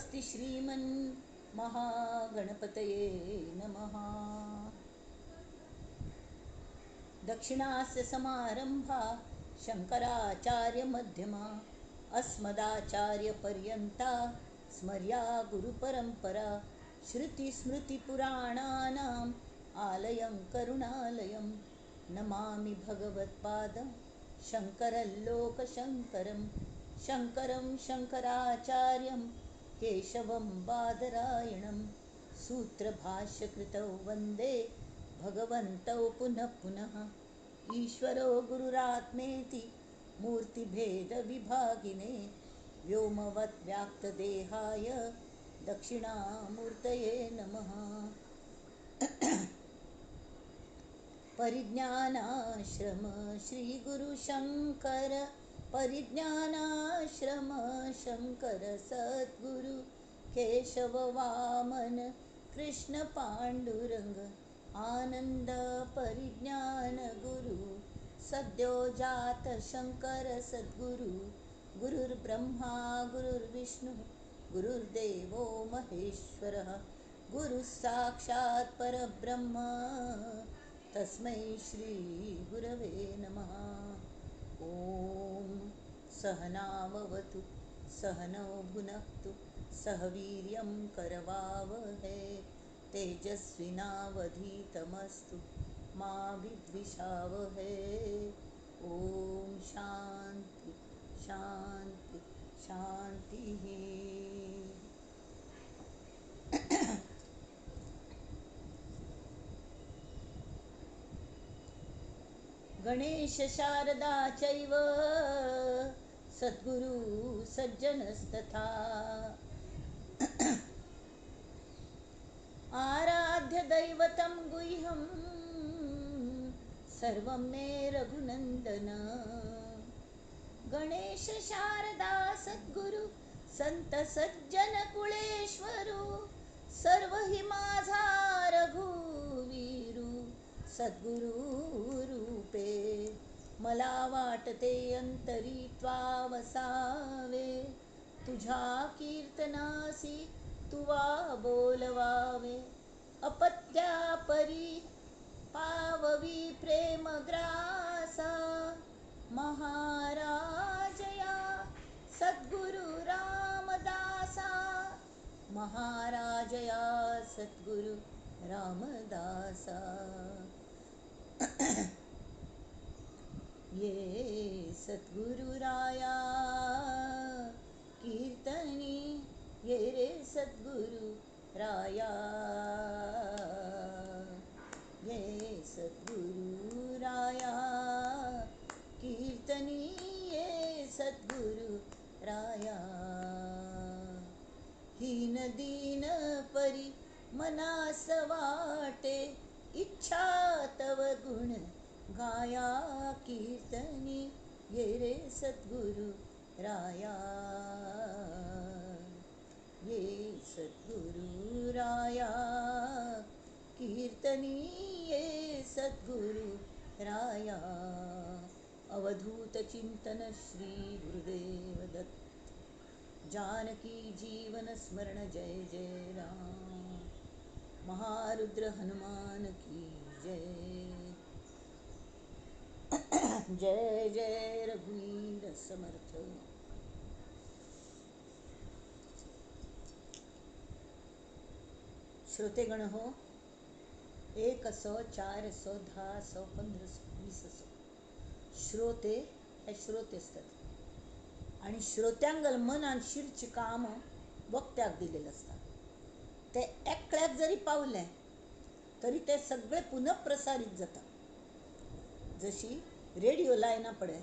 स्वस्ति श्रीमन् महागणपतये नमः. दक्षिणास्य समारंभा शंकराचार्य मध्यमा अस्मदाचार्यपर्यंता स्मर्या गुरुपरंपरा. श्रुतिस्मृतिपुराणानाम् आलयं करुणालयं नमामि भगवत्पादं शंकरलोकशंकरं शंकरं शंकराचार्यं केशवं बादरायणं. सूत्रभाष्यकृतौ वंदे भगवन्तौ पुनः पुनः. ईश्वरो गुरुरात्मेति मूर्तिभेदविभागिने व्योमवत् व्याप्तदेहाय दक्षिणामूर्तये नमः. परिज्ञानाश्रम श्री गुरु शंकर परिज्ञानाश्रम शंकर सद्गुरु केशव वामन कृष्ण पांडुरंग आनंद परिज्ञान गुरु सद्यो जात शंकर सद्गुरु. गुरुर्ब्रह्मा गुरुर्विष्णु गुरुर्देवो महेश्वरः. गुरुः साक्षात् परब्रह्म तस्मै श्री गुरवे नमः. ॐ सहनाववतु सहनौ भुनक्तु सह वीर्यं करवावहै. तेजस्विनावधीतमस्तु मा विद्विषावहै. ॐ शांती शांती शांती. गणेश शारदा चैव सद्गुरु सज्जनस्तथा. आराध्य दैवतं गुह्यं सर्वं मे रघुनंदन. गणेश शारदा सद्गुरु संत सज्जन कुळेश्वरू सर्व हि माझा रघुवीरू सद्गुरु रूपे. मला वाटते अंतरी त्वा वसावे तुझ्या कीर्तनासी तुवा बोलवावे. अपत्या परी पाववी प्रेमग्रासा महाराजया सद्गुरु रामदासा. महाराजया सद्गुरु रामदासा. ये सद्गुरु राया कीर्तनी ये रे सद्गुरु राया. ये सद्गुरु राया कीर्तनी ये सद्गुरु राया. हीन दीन परी मनास वाटे इच्छा तव गुण गाया कीर्तनी ये रे सद्गुरु राया. ये सद्गुरु राया कीर्तनी ये सद्गुरु राया. अवधूत चिंतन श्री गुरुदेव दत्त. जानकी जीवन स्मरण जय जय राम. महारुद्र हनुमान की जय. जय जय रघुवीर समर्थ. श्रोतेगण हो, 1 असो 4 असो 10 असो 15 असो 20 असो, श्रोते हे श्रोते असतात आणि श्रोत्यांगल मनान शिरची काम वक्त्याक दिलेलं असतात. ते एकल्याक जरी पावलें तरी ते सगळे पुनःप्रसारीत जाता. जशी रेडियो लायना पडे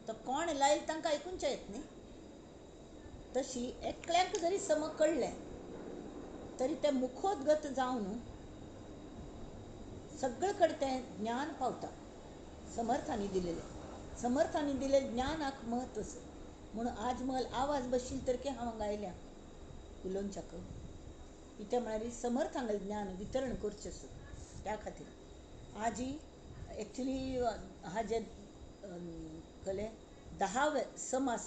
तो कोण लायल तांकां आयकुंचें येत न्ही, तशी एकल्याक जरी सम कळ्ळें तरी ते मुखोद्गत जावन सगळे कडेन तें ज्ञान पावता. समर्थांनी दिलेलें, समर्थांनी दिलें ज्ञानाक म्हत्व आसा. म्हणून आज मल आवाज बशील तर की हांव हांगा आयल्या उलोवच्याक, कित्याक म्हळ्यार समर्थांगेलें ज्ञान वितरण करचें आसा. त्या खातीर आजी एक्चुली हाजे कले 10 समास,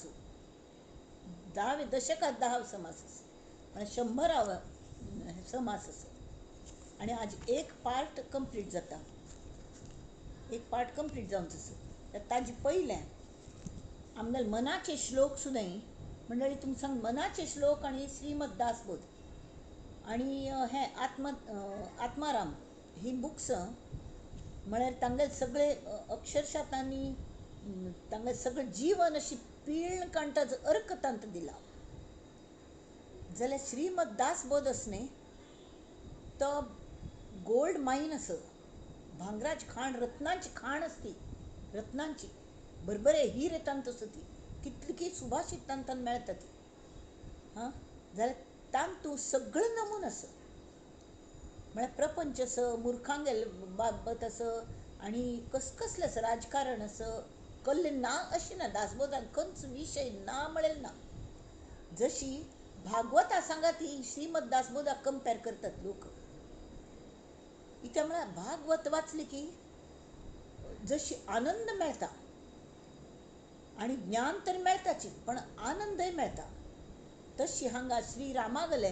10 दशकात 10 समास आसा. म्हळ्यार 100 समास आसा. आनी आज एक पार्ट कंप्लीट जाता, एक पार्ट कंप्लीट जावचो आसा. ताजे पयलें आमगेले मनाचे श्लोक सुद्दां मंडळी तुमकां सांग, मनाचे श्लोक आनी श्रीमद दासबोध आनी हे आत्माराम ही बुक्स म्हळ्यार तांगेले सगळे अक्षरशा तांणी तांगेलें सगळें जीवन अशी पीळ काणटाचो अर्क तांत दिला. जाल्यार श्रीमद दासबोध आसा न्ही तो गोल्ड मायन आसा, भांगराची खाण, रत्नांची खाण आसती, रत्नांची बरोबर हिरे तांत आसा ती, कितली सुभाषित तांतान मेळटा ती. हां, जाल्यार तांतू सगळें नमून आसा, म्हळ्यार प्रपंच आसा, मुर्खांगेले बाबत आसा आनी कसकसलें आसा, राजकारण आसा, कल्ले ना अशें ना, दासबोधान खंयच विशय ना म्हळें ना. जशी भागवता सांगा ती श्रीमद दासबोधाक कंपेर करतात लोक. कित्याक म्हळ्यार भागवत वाचली की जशी आनंद मेळटा आनी ज्ञान तर मेळटाच पण आनंदय मेळटा, तशी हांगा श्री रामागले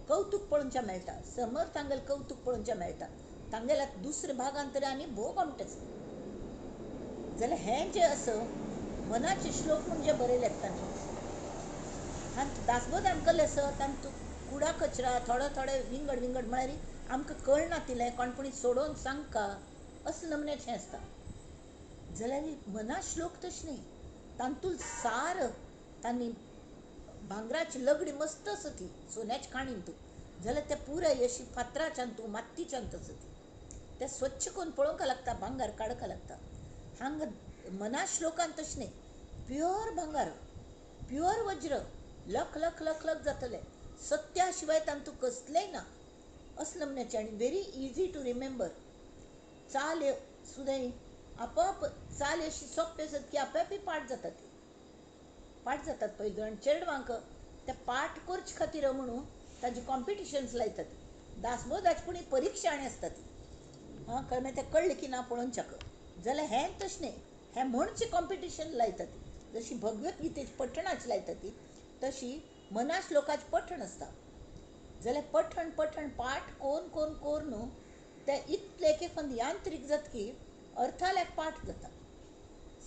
कौतुक पळोवच्या मेळटा, समर्थांगेलें कौतुक पळोवच्या मेळटा, तांगेल्या दुसऱ्या भागान तर आनी भोग आमटेच. जाल्यार हें जें आसा मनाचे श्लोक म्हूण जे बरयल्यात तांणी, आनी दासबोधान कल्लें आसा तांतूं कुडा कचरा थोडे थोडे विंगड विंगड म्हळ्यार आमकां कळना तिलें कोणपणी सोडोवन सांगका असलें नमुन्याचें आसता. जाल्यार मना श्लोक तशें न्ही, तांतूल सार तांणी भांगराची लगडी मस्त आसा ती, सोन्याची खाणीन तूं, जाल्यार ते पुराय अशी फातराच्यान तूं मातयेच्यान आसा ती, ते स्वच्छ करून पळोवंक लागता, भांगर काडूंक लागता. हांगा मना श्लोकान तशें न्ही, प्युअर भांगर, प्युअर वज्र, लख लख लख लख जातलें, सत्या शिवाय तांतूं कसलेंय ना असलें नमुन्याचें. आनी व्हेरी इजी टू रिमेंबर, चाल सुद्दां आपोआप चाल अशी सोंपी आसत की आपोआपी पाठ जाता, ती पाठ जातात पयलीं. आनी चेडवांक ते पाठ करचे खातीर म्हणून ताजी कॉम्पिटिशन्स लायतात, दासबोधाची पूण परिक्षा आनी आसता ती, हां कळ्ळें, मागीर तें कळ्ळें की ना पळोवच्याक. जाल्यार हें तशें न्ही, हें म्हणचे कॉम्पिटिशन लायतात, जशी भगवत गीतेची पठणाची लायतात ती तशी मना श्लोकाचें पठण आसता. जाल्यार पठण पठण पाठ कोन कोन कोरून तें इतलें एक एक यांत्रीक जाता की अर्थाल्याक पाठ जाता,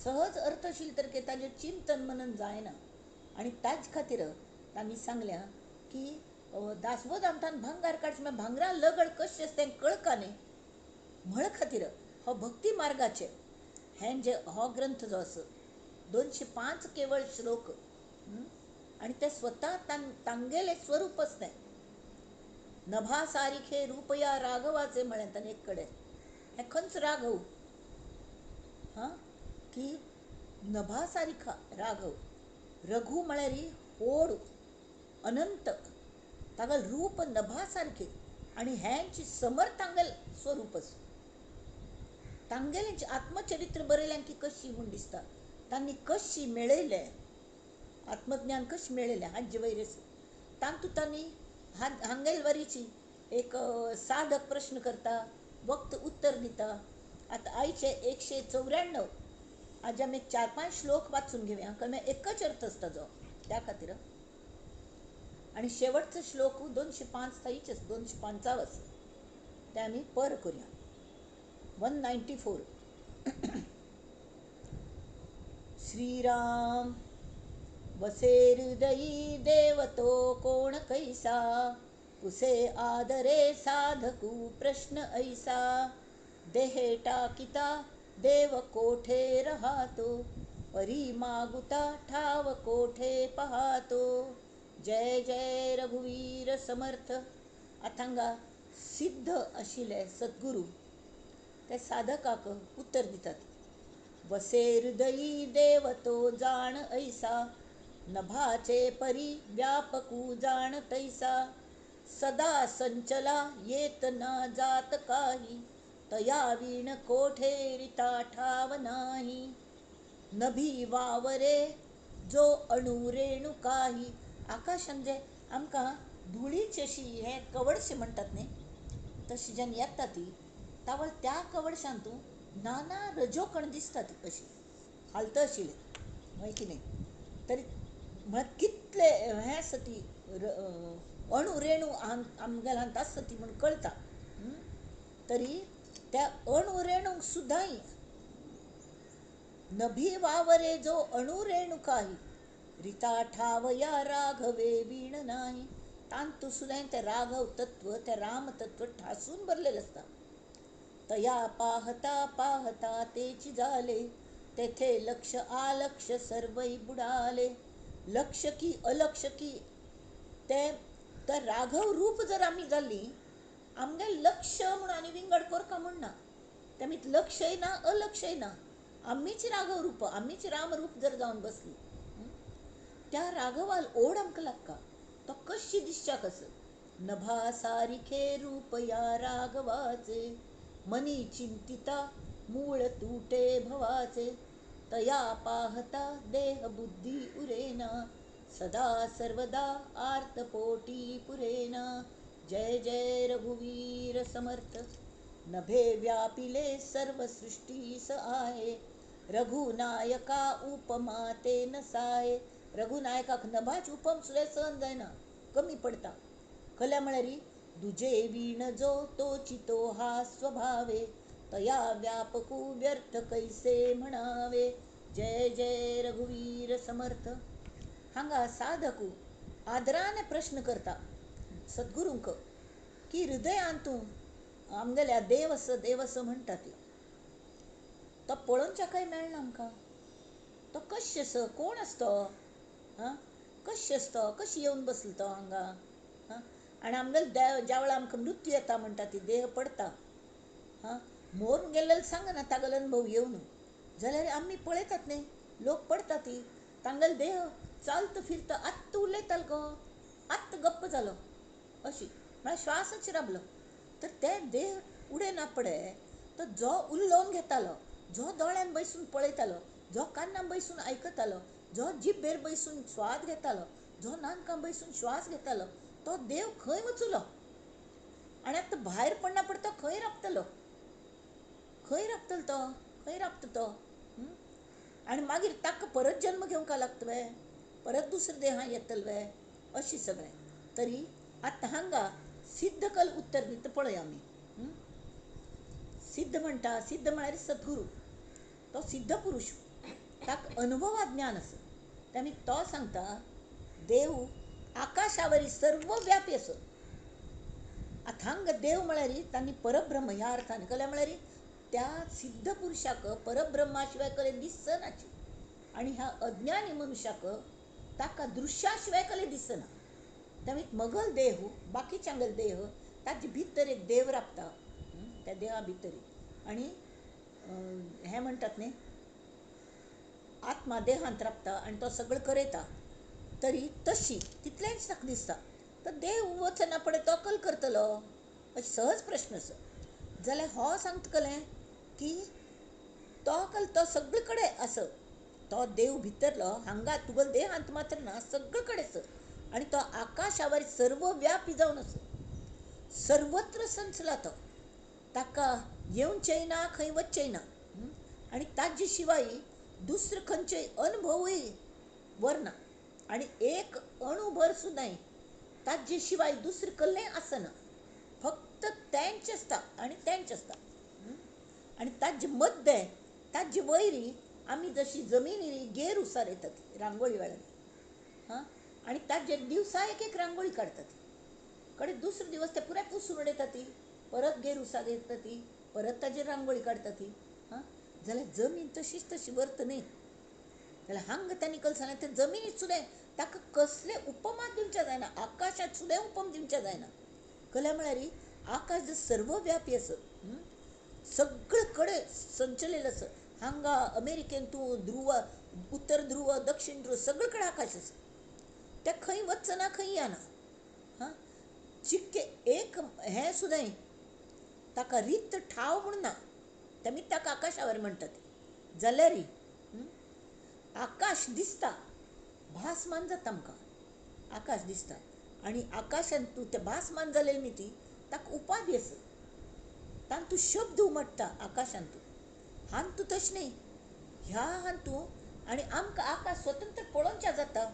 सहज अर्थ आशिल्ले तरेके ताजेर चिंतन मनन जायना. आनी ताजे खातीर तांणी सांगल्या की दासबोध आमटान भांगर काडचें म्हळ्यार भांगरा लगड कशें आसता तें कळका न्ही, म्हळ खातीर हो भक्ती मार्गाचे हें जे हो ग्रंथ जो आसा 205 केवळ श्लोक आनी ते स्वता तांगेलें स्वरूपच तें. नभा सारिखे रूपया राघवाचे म्हळें ताणें एक कडेन, हें खंयच राघव, हां की नभा सारिखा राघव, रघु म्हळ्यार होड अनंत, तागेलें रूप नभा सारकें आनी हेंच समर्थांगेलें स्वरूप आसा. तांगेलें आत्मचरित्र बरयलें की कशी म्हूण दिसता, तांणी कशी मेळयलें आत्मज्ञान, कशें मेळयलें हाजे वयर आसा. तातूंत तांणी हांगेले वरीची एक साधक प्रश्न करता, वक्त उत्तर दिता. आतां आयचे 194 आज आमी 4-5 श्लोक वाचून घेवया, कारण एकच अर्थ आसता जो त्या खातीर. आनी शेवटचो श्लोक 205 थंयच आसा, 205 आसा, ते आमी पर करुया. 194. श्रीराम वसे हृदयी देवतो कोण कैसा, कुसे आदरे साधकू प्रश्न ऐसा, देहे टाकिता देव कोठे रहातो, परी मागुता ठाव कोठे पहातो. जय जय रघुवीर समर्थ. आतां हांगा सिद्ध आशिल्ले सद्गुरू ते साधकाक उत्तर दितात. वसे हृदयी देवतो जाण ऐसा, नभाचे परी व्यापकू जाण तैसा, सदा संचला येत ना जात काही, तया वीण कोठे रिता ठाव नाही, नभी वावरे जो अणुरेणु काही. आकाशान जे आमकां धुळीची अशी हें कवडशें म्हणटात न्ही, तशी जेन्ना येता ती तावळ त्या कवडशान तूं नाना रजोकण दिसता ती अशी हालता आशिल्लें, हय की न्ही? तरी म्हळ्यार कितले हें आसा ती अणू रेणू आमगेल्या हांत आसता ती म्हूण कळटा. तरी त्या अणू रेणूंक सुद्दां नभी वावरे जो अणू रेणू काही रिता ठावया राघवे वीण नाही. तांतू सुद्दां ते राघव तत्व, ते राम तत्व ठासून भरलेलें आसता. तया पाहता पाहता तेची जाले तेथे लक्ष आलक्ष सर्वै बुडाले. लक्ष की अलक्ष की ते तर राघव रूप जर आमी जाल्लीं आमगे लक्ष म्हूण आनी विंगड करका म्हूण ना, तेमी लक्षय ना अलक्षय ना, आमीच राघव रूप, आमीच राम रूप जर जावन बसली त्या राघवाल ओढ आमकां लागता. तो कशी दिसच्याक आस नभा सारिखे रूप या राघवाचे मनी चिंतिता मूळ तुटे भवाचे. तया पाहता देह बुद्धी उरेना सदा सर्वदा आर्त पोटी पुरेना. जय जय रघुवीर समर्थ. नभे व्यापिले सर्व सृष्टीस आहे रघुनायका उपमा ते नसाये. रघुनायकाक नभाच उपम सुद्दां सहन जायना, कमी पडता. कल्या म्हळ्यार दुजे वीण जो तोची तो हा स्वभावे तया व्यापकू व्यर्थ कैसे म्हणावे. जय जय रघुवीर समर्थ. हांगा साधकू आदरान प्रश्न करता सद्गुरूंक की हृदयान तूं आमगेल्या देव आसा देव आसा म्हणटा ती, तो पळोवच्या काय मेळना आमकां, तो कशें आसा, कोण आसा तो, आं कशें आसा तो, कशें येवन बसलो तो हांगा. आं आनी आमगेले देव ज्या वेळार आमकां मृत्यू येता म्हणटा ती देह पडटा, आं मोरून गेल्लें सांगना तागेलो अनुभव येवन, जाल्यार आमी पळयतात न्ही लोक पडटा ती तांगेलो देह चालता फिरता आत्त उलयतालो गो आत्त गप्प जालो अशी म्हळ्यार श्वासच राबलो. तर ते देह उडयना पडे तर जो उलोवन घेतालो, जो दोळ्यान बैसून पळयतालो, जो कानान बैसून आयकतालो, जो जिब्बेर बैसून स्वाद घेतालो, जो नानकां बैसून श्वास घेतालो, तो देव खंय वचुलो? आनी आतां भायर पडना पड तो खंय राबतलो, खंय राबतलो तो, खंय राबता तो? आनी मागीर ताका परत जन्म घेवंक लागता वे, परत दुसऱ्या देहां येतलो वे, अशी सगळें. तरी आतां हांगा सिद्ध कल उत्तर दिता पळय आमी. सिद्ध म्हणटा, सिद्ध म्हळ्यार सद्गुरू, तो सिद्ध पुरुश, ताका अनुभवा ज्ञान आसा. आनी तो सांगता देव आकाशावरी सर्वव्यापी आसा. आतां हांगा देव म्हळ्यार तांणी परब्रह्म ह्या अर्थान कल्या म्हळ्यार त्या सिद्ध पुरुशाक परब्रह्मा शिवाय कले दिसनाची, आनी ह्या अज्ञानी मनुष्याक ताका दृश्या शिवाय कले दिसना. त्यामुळे मगल देह बाकीच्यांगल देह ताजे भितर एक देव राबता त्या देहा भितर. आनी हें म्हणटात न्ही आत्मा देहांत राबता आनी तो सगळें करयता, तरी तशी तितलेंच ताका दिसता. तर देव वचना पडे तो कल करतलो अशें सहज प्रश्न आसा. जाल्यार हो सांगता कलें की तो कल तो सगळे कडेन आसा, तो देव भितरलो हांगा तुगेलो देहांत मात्र ना, सगळे कडेन आसा. आनी तो आकाशावर सर्वव्यापी जावन आसा, सर्वत्र संचला तो, ताका येवचेंय ना खंय वचचेंय ना. आनी ताजे शिवाय दुसरे खंयचेय अनुभवूय वरना, आनी एक अणुभर सुद्दां ताजे शिवाय दुसरें कसलेंय आसना, फक्त तेंच आसता आनी तेंच आसता. आनी ताजे मद्दे ताजे वयरी आमी जशी जमिनीर गेर उसार येतात रांगोळी वेळार, हां, आनी ताजेर दिवसा एक एक रांगोळी काडटात, कडेन दुसरे दिवस ते पुराय पुसून उडयतात ती, परत गेर उसार येता ती, परत ताजेर रांगोळी काडटा ती. हां, जाल्यार जमीन तशीच तशी वरता न्ही. जाल्यार हांगा तांणी कल सांगलें ते जमिनीत सुद्दां ताका कसले उपमा दिवच्या जायना, आकाशात सुद्दां उपमा दिवच्या जायना. कल्या म्हळ्यार आकाश जर सर्वव्यापी आसा, सगळे कडेन संचलेलं आसा. हांगा अमेरिकेन तूं ध्रुव, उत्तर ध्रुव, दक्षिण ध्रुव, सगळे कडेन आकाश आसा, तें खंय वचना खंय येना. हां, चिक्के एक हें सुद्दां ताका रित ठाव म्हूण ना, तेमी ताका आकाशावर म्हणटात. जाल्यार आकाश दिसता, भासमान जाता आमकां, आकाश दिसता आनी आकाशान तूं तें भासमान जालें न्ही ती ताका उपाधी आसा, तातूंत शब्द उमट्टा आकाशांत. हातूंत तशें न्ही, ह्या हातूंत आनी आमकां आकाश स्वतंत्र पळोवच्या जाता.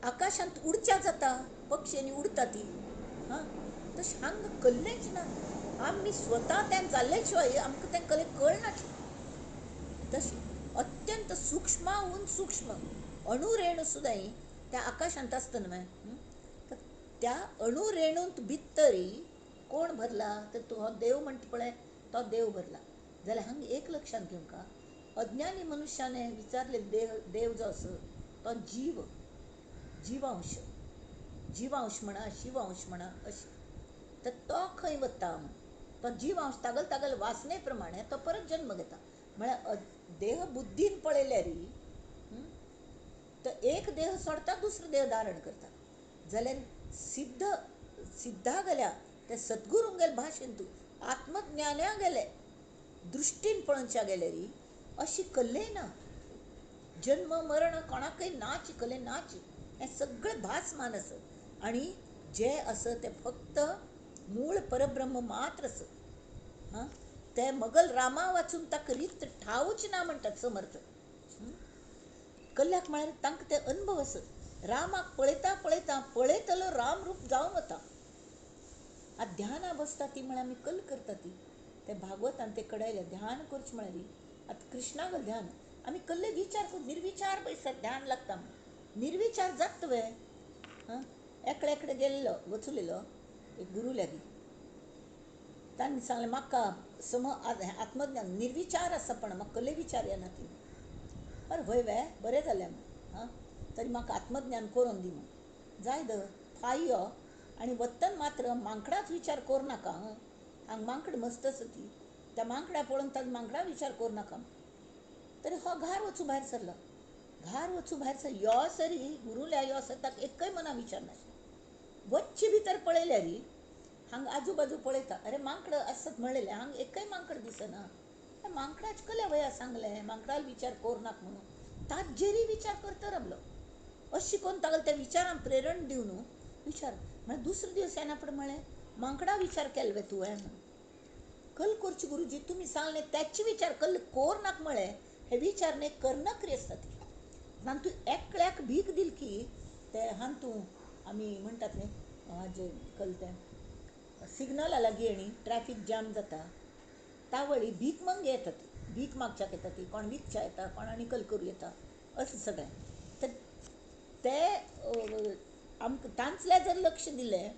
आकाशांत उडच्या जाता, पक्षी उडता ती, हां तशें हांगा कल्लेंच ना. आमी स्वता तें जाल्ले शिवाय आमकां तें कले कळनाच. तशें अत्यंत सूक्ष्माहून सूक्ष्म अणुरेणू सुद्दां त्या आकाशांत आसता न्हय, तर त्या अणुरेणूंत भितरी कोण भरला तर तो देव म्हणटा पळय तो देव भरला. जाल्यार हांगा एक लक्षांत घेवंक, अज्ञानी मनुष्याने विचारले देव देव जो आसा तो जीव, जिवांश, जिवांश म्हणा शिवांश म्हणा अशें, तर तो खंय वता म्हण तो जिवांश तागल तागल वासने प्रमाणे तो परत जन्म घेता. म्हळ्यार देह बुद्धीन पळयल्यार तर एक देह सोडता दुसरो देह धारण करता. जाल्यार सिद्ध सिद्धा गेल्या त्या सद्गुरूंगेले भाशेन तूं आत्मज्ञान्या गेले दृश्टीन पळोवच्या गेल्यार अशी कल्ले ना. जन्म मरण कोणाकय नाच कले नाच, हें सगळें भासमान आसा आनी जें आसा तें फक्त मूळ परब्रह्म मात्र आसा. हां ते मगल रामा वाचून ताका रीत ठावूच ना म्हणटात समर्थ. कल्ल्याक म्हळ्यार तांकां ते अनुभव आसा. रामाक पळयता पळयता पळयतलो राम रूप जावन वता. आतां ध्यानां बसता ती म्हळ्यार आमी कल करता ती ते भागवतान ते कडायले ध्यान करचें म्हळ्यार आतां कृष्णागेलें ध्यान आमी कल्ले विचार करून निर्विचार बैसतात ध्यान लागता म्हण निर्विचार जाता वे. हां एकले एकडे गेल्लो वचुलेलो एक गुरू लागीं, तांणी सांगलें म्हाका सम आत्मज्ञान निर्विचार आसा पण म्हाका कल्ले विचार येना ती. अरे व्हय वे बरें जालें म्हण, हां तरी म्हाका आत्मज्ञान करून दी म्हण. जाय the फाय यो आनी वतन मात्र मांकडाच विचार करूं नाका. हां हांगा मांकड मस्त आसा ती, त्या मांकडा पळोवन ताका मांकडा विचार करूं नाका. तरी हो घार वचूं भायर सरलो, घार वचूं भायर सर यो सरी गुरूल्या यो सर ताका एकय मना विचार नाशिल्लो. वच्चे भितर पळयल्यार हांगा आजूबाजू पळयता, अरे मांकड आसत म्हणलेलें हांगा एकय मांकड दिसना. मांकडाच कल्या वया सांगलें मांकडाल विचार करूं नाका म्हणून ताजेरय विचार करता रावलो. अशें करून ताका त्या विचारान प्रेरण दिवन विचार म्हळ्यार दुसरे दीस येना फुडें म्हळें मांकडा विचार केलो वे तुवें म्हणून. कल करची गुरुजी तुमी सांगलें त्याचे विचार कल कोर नाका म्हळें, हे विचार न्ही कर्णक्रिया आसता ती. आनी तूं एकल्याक भीक दिली की ते हांगा तूं आमी म्हणटात न्ही हाजे कल तें सिग्नला लागीं आनी ट्रॅफीक जाम जाता तावळी भीक मागूंक येता ती, भीक मागच्याक येता ती, कोण विकच्या येता कोण आनी कल करूं येता अशें सगळें. तर ते आमकां तांचल्या जर लक्ष दिलें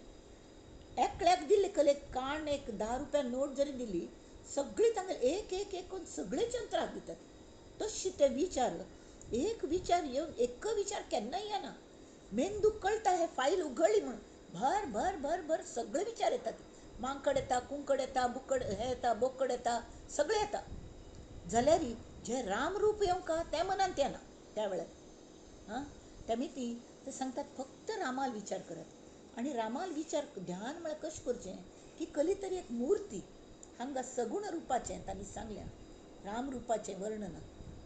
एकल्याक दिले कले काण एक 10 रुपया नोट जरी दिली सगळी तांकां एक एक एक करून सगळेच त्रास दितात. तशें ते विचार एक विचार येवन एक विचार केन्नाय येना. मेंदू कळटा हे फायल उगडली म्हणून भर भर भर भर सगळे विचार येतात. मांकड येता, कुंकड येता, बुकड हे येता, बोकड येता, सगळे येता. जाल्यार जे रामरूप येवंक तें मनांत येना त्या वेळार. हां त्या ती ते सांगतात फक्त रामाल विचार करात. आनी रामाल विचार ध्यान म्हळ्यार कशें करचें की कली तरी एक मूर्ती हांगा सगुण रुपाचें तांणी सांगल्या रामरुपाचें वर्णन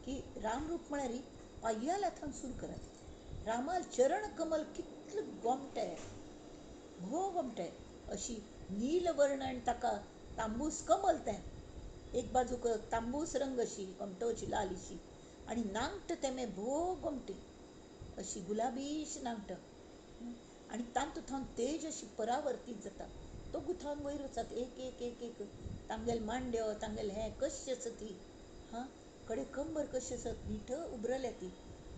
की रामरूप म्हळ्यार पांयाला थंय सुरू करात. रामाल चरण कमल कितलें गोमटें भोव गोमटें अशी नीलवर्ण आनी ताका तांबूस कमल तें एक बाजूक तांबूस रंग अशी गोमटोची लाल अशी आनी नांगट तें भोव गोमटी अशी गुलाबीश नांगट आनी तातूंत थावन तेज अशी परावर्तीत जाता. तो गुथावन वयर वचात एक एक एक एक तांगेले मांड्यो तांगेलें हें कशें आसा ती, हां कडे कंबर कशी आसत नीट उबरल्या ती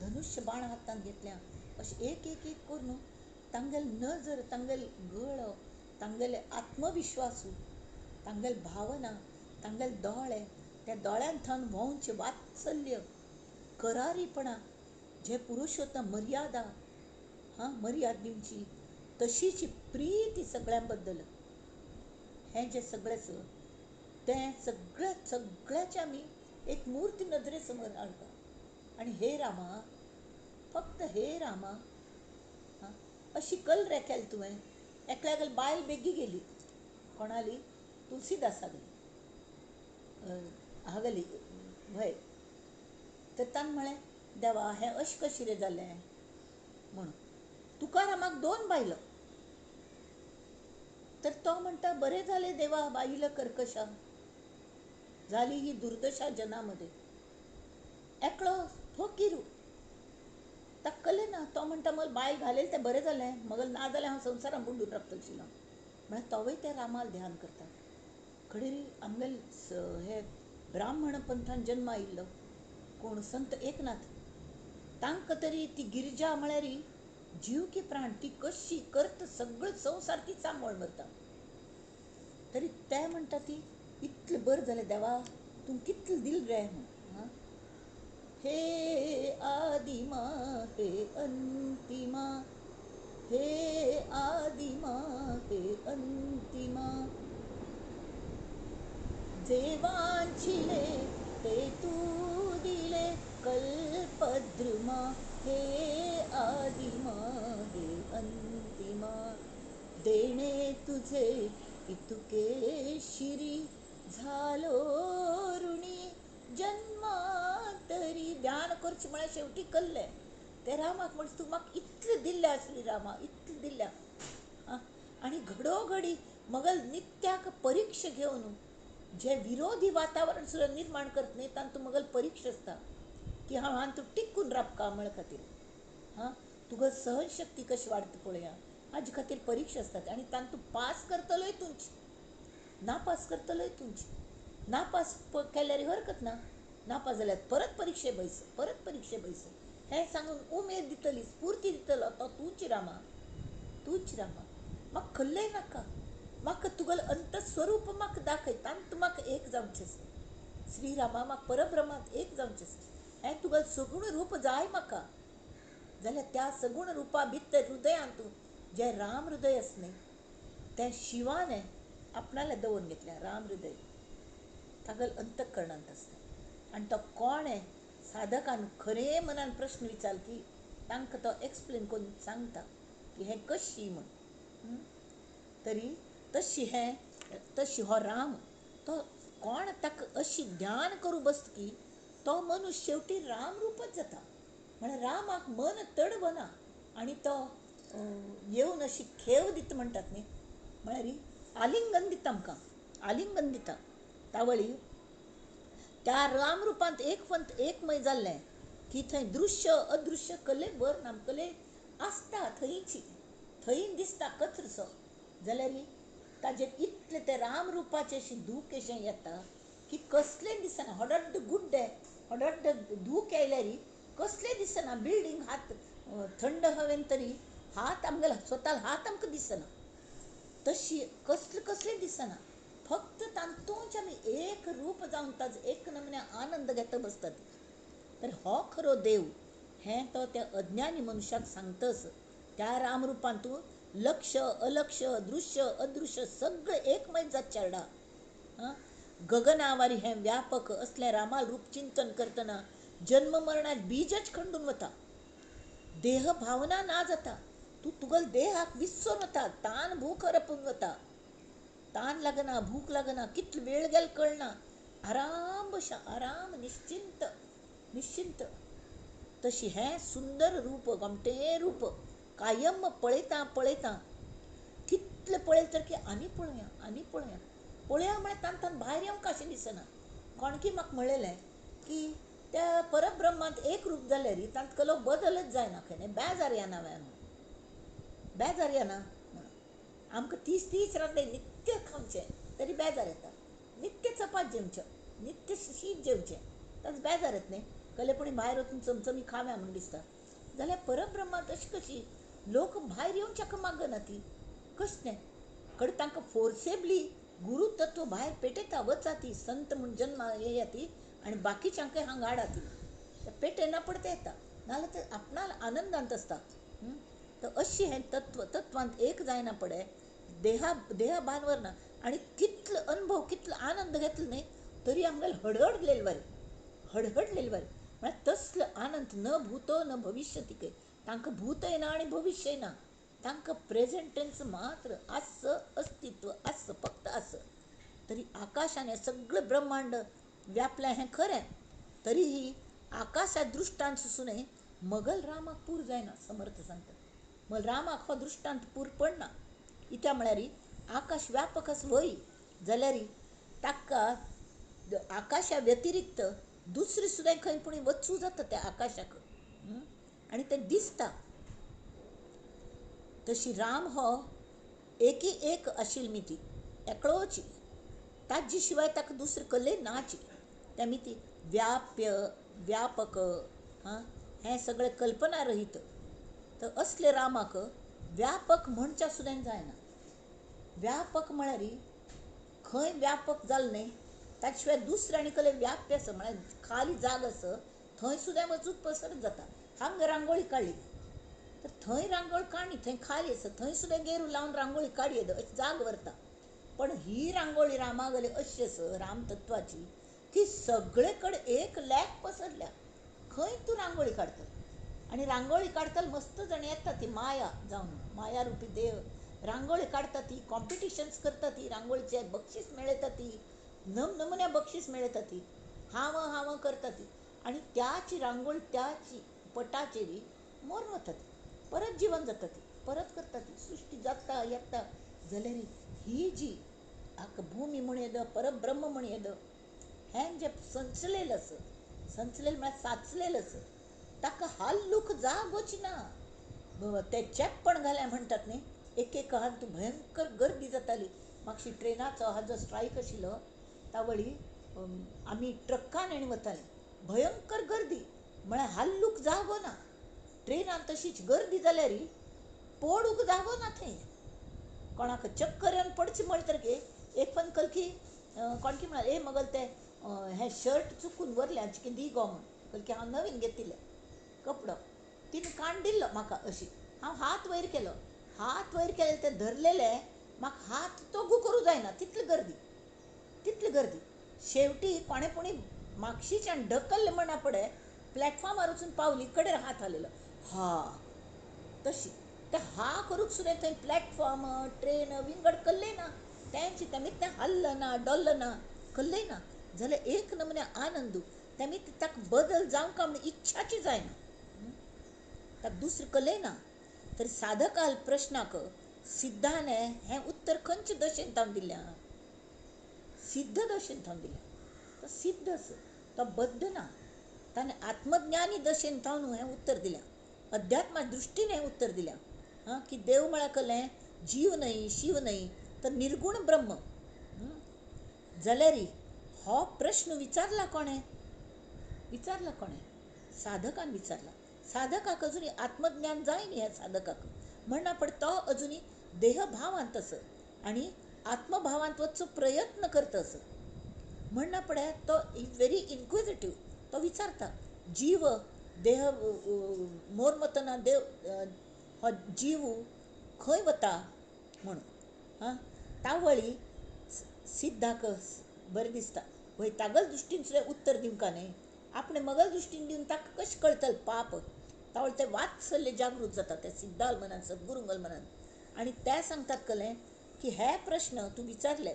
धनुष्य बाण हातांत घेतल्या अशें एक एक एक करून तांगेले नजर तांगेले गळो तांगेले आत्मविश्वासू तांगेले भावना तांगेले दोळे त्या दोळ्यान थावन व्हांवचें वात्सल्य करारीपणा जे पुरुषोत्तम मर्यादा, हां मर्याद दिवची तशीची प्रीती सगळ्यां बद्दल हें जें सगळें आसा तें सगळ्या सगळ्याचें आमी एक मूर्ती नदरे समोर हाडटा. आनी हे रामा फक्त हे रामा, हां अशी कल रे केल तुवें. एकल्यागेली बायल बेगी गेली कोणाली तुलसीदासागेली हागेली व्हय, तर ताणें म्हळें देवा हें अशें कशें रे जालें म्हणून. तुकारामाक 2 बायलो, तर तो म्हणटा बरें जालें देवा बायल कर्कशा जाली ही दुर्दशा जनामध्ये. एकलो फकीर ताका कळ्ळें ना. तो म्हणटा मगल बायल घालेल तें बरें जालें, मगल ना जाल्यार हांव संवसारान बुडून रावतलें आशिल्लो. म्हळ्यार तोवूय त्या रामाक ध्यान करता. खडेरी आमगेले हे ब्राह्मण पंथान जन्मा आयिल्लो कोण संत एकनाथ, तांकां तरी ती गिरिजा म्हळ्यार जीव की प्राण, ती कशी करता सगळो संवसार ती सांबाळ मरता. तरी ते म्हणटा ती इतलें बरें जालें देवा, तूं कितलें दिल रे म्हूण. हे आदिमा हे अंतिमा, हे आदिमा हे अंतिमा, जे वांछिले ते तू दिले कल्पद्रुमा, हे आदिमा हे अंतिमा, देणे तुझे इतुके शिरी, झालो ऋणी जन्मा तरी. ध्यान करचें म्हळ्यार शेवटी कल्लें ते रामाक म्हणटा तूं म्हाका इतलें दिल्लें आसली रामा, इतलें दिल्ल्या. आनी घडोघडी मगल नित्याक परीक्षा घेवन जे विरोधी वातावरण सुद्दां निर्माण करत न्ही तांतूं मगल परीक्षा आसता की हांव हातूंत टिकून राबका म्हळ्या खातीर. हां, तुका सहनशक्ती कशी वाडटा पळया, हाजे खातीर परीक्षा आसतात. आनी तांतूं पास करतलोय तूंच, नापास करतलोय तूंच. नापास केल्यार हरकत ना, नापास जाल्यार परत परिक्षे बैस, परत परिक्षे बैस. हें सांगून उमेद दितली, स्फूर्ती दितलो तो तूंच रामा, तूंच रामा. म्हाका खल्लें नाका, म्हाका तुगेलें अंतस्वरूप म्हाका दाखय, तांतूं म्हाका एक जावचें आसा. श्रीरामा म्हाका परब्रह्मांत एक जावचें आसा, हें तुगेलें सगुण रूप जाय म्हाका. जाल्यार त्या सगुण रुपा भितर हृदयांत जें राम हृदय आसा न्ही तें शिवान आपणालें दवरून घेतलें. राम हृदय तागेलें अंतःकरणांत आसता. आनी तो कोण साधकान खरें मनान प्रश्न विचार की तांकां तो एक्सप्लेन करून सांगता की हें कशी म्हूण. तरी तशी हें तशी हो राम तो कोण ताका अशी ध्यान करूं बसता की तो मनुष्य शेवटी राम रूपच जाता. म्हळ्यार रामाक मन तडवना आनी तो येवन अशी खेव दिता म्हणटात न्ही, म्हळ्यार आलिंगन दिता आमकां, आलिंगन दिता. तावळी त्या राम रुपांत एकवंत एकमय जाल्लें की थंय दृश्य अदृश्य कले बर ना, कले आसता थंयची, थंय दिसता कचरसो. जाल्यार ताजेर इतलें तें राम रुपाचें अशें दूख अशें येता की कसलें दिसना. हडड्ड गुड्डे हडड्ड दूख आयल्यार कसलें दिसना. बिल्डींग हात थंड हवेन तरी हात आमगेलो स्वता हात आमकां दिसना, तशी कसलें कसलें दिसना. फक्त तातूंच आमी एक रूप जावन ताजो एक नमुन्या आनंद घेता बसतात. तर हो खरो देव हें तो त्या अज्ञानी मनशाक सांगतच. त्या रामरुपांत लक्ष अलक्ष दृश्य अदृश्य सगळें एकमय जात चेरडा. गगनावारी हें व्यापक असलें रामाल रूप चिंतन करतना जन्म मरणात बीजच खंडून वता, देह भावना ना जाता, तूं तुगेल्या देहाक विसरून वता, तान भूक हरपून वता, तान लागना भूक लागना, कितलो वेळ गेलो कळना, आराम बशा आराम निश्चिंत निश्चिंत. तशी हें सुंदर रूप गोमटें रूप कायम पळयता पळयता कितलें पळयलें तर की आनी पळोवया आनी पळोवया पळोवया म्हळ्यार तांतून भायर येवंक अशें दिसना. कोणकी म्हाका म्हणलेलें की त्या परब्रह्मांत एक रूप जाल्यार तांत कलो बदलच जायना, खंय बेजार येना म्हूण, बेजार येना म्हणून. आमकां तीस तीस रांदले नित्य खावचें तरी बेजार येता, नित्य चपात जेवचें, नित्य शीत जेवचें, ताचो बेजार येत न्ही. कले पुणी भायर वचून चमचमी खाव्या म्हूण दिसता. जाल्यार परब्रह्मांत अशी कशी लोक भायर येवच्याक मागना ती कशें तें कडे तांकां फोर्सेबली गुरू तत्व भायर पेटयता वचा ती संत म्हूण जन्मा येया ती आनी बाकीच्यांकय हांगा हाडा ती पेटयना पडता येता, नाजाल्यार ते आपणाल आनंदांत आसता. तर अशी हें तत्व तत्वांत एक जायना पडे देहा देहा भान ना. आनी कितलो अनुभव कितलो आनंद घेतलो न्ही तरी आमगेले हडहडलेले बरें, हडहडलेले बरें. म्हळ्यार तसलो आनंद न भूतो न भविश्य तिके, तांकां भूत येना आनी भविश्य ना, तांकां प्रेझेंट टेन्स मात्र आस अस्तित्व आस फक्त आस. तरी आकाशान सगळें ब्रह्मांड व्यापलें हें खरें, तरीही आकाशा दृश्टांत सुसूनय मगल रामाक पूर जायना. समर्थ सांगता मग रामाक हो दृश्टांत पूर पडना. इत्या म्हळ्यार आकाश व्यापक आसा व्हय जाल्यार ताका आकाशा व्यतिरिक्त दुसरी सुद्दां खंय पूण वचूं जाता त्या आकाशाक. आनी तें दिसता. तशी राम हो एकी एक आशिल्ली मिती एकळोची, ताजी शिवाय ताका दुसरे कले नाची. त्या मिती व्याप्य व्यापक हां हें सगळें कल्पना रहीत. तर असले रामाक व्यापक म्हणच्या सुद्दां जायना. व्यापक म्हळ्यार खंय व्यापक जालें न्हय, ताचे शिवाय दुसरें आनी कसलें व्याप्य आसा म्हळ्यार खाली जाग आसा थंय सुद्दां वचून पसरत जाता. हांगा रांगोळी काडली तर थंय रांगोळी काडली, थंय खाली आसा थंय सुद्दां गेरू लावन रांगोळी काडली अशी जाग व्हरता. पण ही रांगोळी रामागली अशी आसा राम तत्वाची की सगळे कडेन एक लॅक पसरल्या. खंय तूं रांगोळी काडटलो आनी रांगोळी काडटलो मस्त जाण येता ती माया जावन, माया रुपी देव रांगोळी काडटा ती, कॉम्पिटिशन्स करता ती, रांगोळीचे बक्षीस मेळयता ती, नमनमुन्या बक्षीस मेळयता ती, हांव हांव करता ती. आनी त्याची रांगोळी त्याची पटाचेर मरून वता ती, परत जिवन जाता ती, परत करता ती, सृश्टी जाता येता. जाल्यार ही जी हाका भूमी म्हण येद, परब्रह्म म्हण येद, हें जें संचलेलें आसा, संचलेलें म्हळ्यार साचलेलें आसा, ताका हाल्लूक जागोची ना. ते चेपण घालें म्हणटात न्ही, एक एक हातूंत भयंकर गर्दी जाताली. मातशी ट्रेनाचो हाजो स्ट्रायक आशिल्लो तावळी आमी ट्रकान आनी वताली, भयंकर गर्दी म्हळ्यार हाल्लूक जागो ना. ट्रेनान तशीच गर्दी जाल्यार पडूंक जागो ना थंय, कोणाक चक्कर येवन पडची म्हणटकीर एक पण कलकी कोणकी म्हणाले ए मगल ते हें शर्ट चुकून व्हरलें हाचे दी गो म्हूण, कलकी हांव नवीन घेतिल्लें कपडो, तिणें काण दिल्लो म्हाका अशी. हांव हात वयर केलो, हात वयर केले ते धरलेले म्हाका हात तोगू करूं जायना, तितली गर्दी, तितली गर्दी. शेवटी कोणें पुणी मागशीच्यान ढकल्लें म्हणा पडे प्लॅटफॉर्मार वचून पावली, कडेर हात हालयलो हा तशी ते हा करूंक सुद्दां थंय प्लॅटफॉर्म ट्रेन विंगड कल्लें ना, तेंची तेमी तें हल्ल ना डोल्ल ना कल्लें ना. जाल्यार एक नमुने आनंद तेमी ताका बदल जावंक म्हण इच्छाची जायना, ताका दुसरें कल्लें ना. तर साधकाल प्रश्नाक सिद्धाने हें उत्तर खंयचे दशेन तावन दिल्लें आहा, सिद्ध दशेन तावन दिलें. तो सिद्ध आसा, तो बद्ध ना, ताणें आत्मज्ञानी दशेन तावन हें उत्तर दिलें, अध्यात्मा दृश्टीन हें उत्तर दिलें आं की देव म्हळ्यार कसलें जीव न्हय शिव न्हय तर निर्गुण ब्रह्म. जाल्यार हो प्रश्न विचारला कोणें, विचारला कोणें, साधकान विचारला. साधकाक अजून आत्मज्ञान जाय न्ही ह्या साधकाक, म्हणना पण तो अजून देहभावांत आसा आनी आत्मभावांत वचचो प्रयत्न करता आसा. म्हणना पडे तो is very इन्क्विजिटीव, तो विचारता जीव देह मोर वतना देव हो जीव खंय वता म्हणून. हां तावळी सिद्धाक बरें दिसता, वय तागल दृश्टीन सुद्दां उत्तर दिवंका न्हय, आपणे मगल दृश्टीन दिवन ताका कशें कळटलें पाप. तावळ ते वात्सल्य जागृत जाता त्या सिद्धाल मनान, सद्गुरुंगल मनान. आनी ते सांगतात कलें की हे प्रश्न तूं विचारले,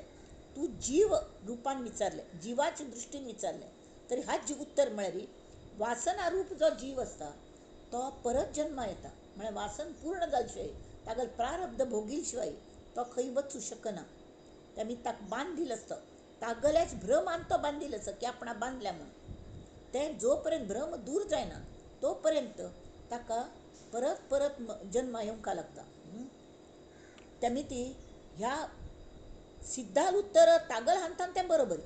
तूं जीव रुपान विचारले, जिवाच्या दृश्टीन विचारले, तरी हाच जी उत्तर म्हळ्यार वासना रूप जो जीव आसता तो परत जन्मा येता, म्हळ्यार वासन पूर्ण जाले शिवाय तागेलो प्रारब्ध भोगील शिवाय तो खंय वचूं शकना. तेमी ताका बांदील आसता, तागेल्याच भ्रमान तो बांदील आसा की आपणा बांदल्या म्हूण. तें जो पर्यंत भ्रम दूर जायना तो पर्यंत ताका परत परत जन्मा येवंक लागता. तेमी ती ह्या सिद्धाल उत्तर तागल हांतान तें बरोबर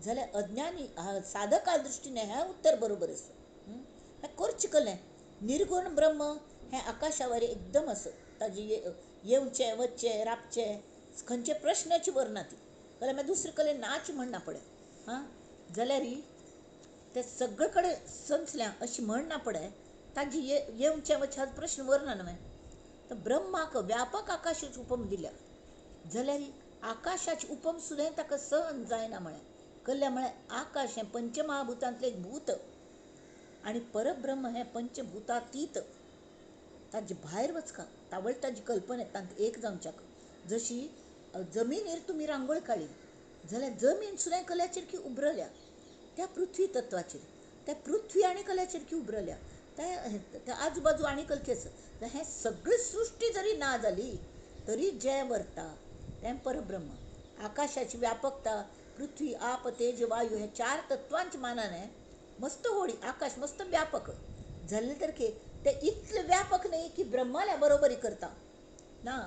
जाल्यार अज्ञानी साधका दृश्टीन हें उत्तर बरोबर आसा. हें करचें कलें निर्गुण ब्रह्म हें आकाशावर एकदम आसा, ताजें येवचें वचचें राबचें खंयचे प्रश्नाची वरना ती, जाल्यार मागीर दुसरे कडेन नाच म्हणना पडे. हां जाल्यार ते सगळे कडेन संचल्या अशी म्हणना पडे, ताजी येवचें वचचें प्रश्न वरना न्हय. तर ब्रह्माक व्यापक आकाशाची उपम दिल्या, जाल्यार आकाशाची उपम सुद्दां ताका सहन जायना म्हळें. कल्ल्या म्हळ्यार आकाश हें पंचमहाभूतांतलें एक भूत आनी परब्रह्म हें पंचभूतातीत, ताजे भायर वचका तावळ ताजी कल्पना तांत एक जावच्याक. जशी जमिनीर तुमी रांगोळ काडली जाल्यार जमीन सुद्दां कल्याचेर की उबरल्या त्या पृथ्वी तत्वाचेर, त्या पृथ्वी आनी कल्याचेर की उबरल्या त्या आजूबाजू आनी कलकी आसा. हें सगळी सृश्टी जरी ना जाली तरी जें वरता तें परब्रह्म. आकाशाची व्यापकता पृथ्वी आप तेज वायू हे चार तत्वांच्या मानान मस्त होडी आकाश मस्त व्यापक जालें तर ते इतले व्यापक न्हय की ब्रह्माल्या बरोबरी करता ना.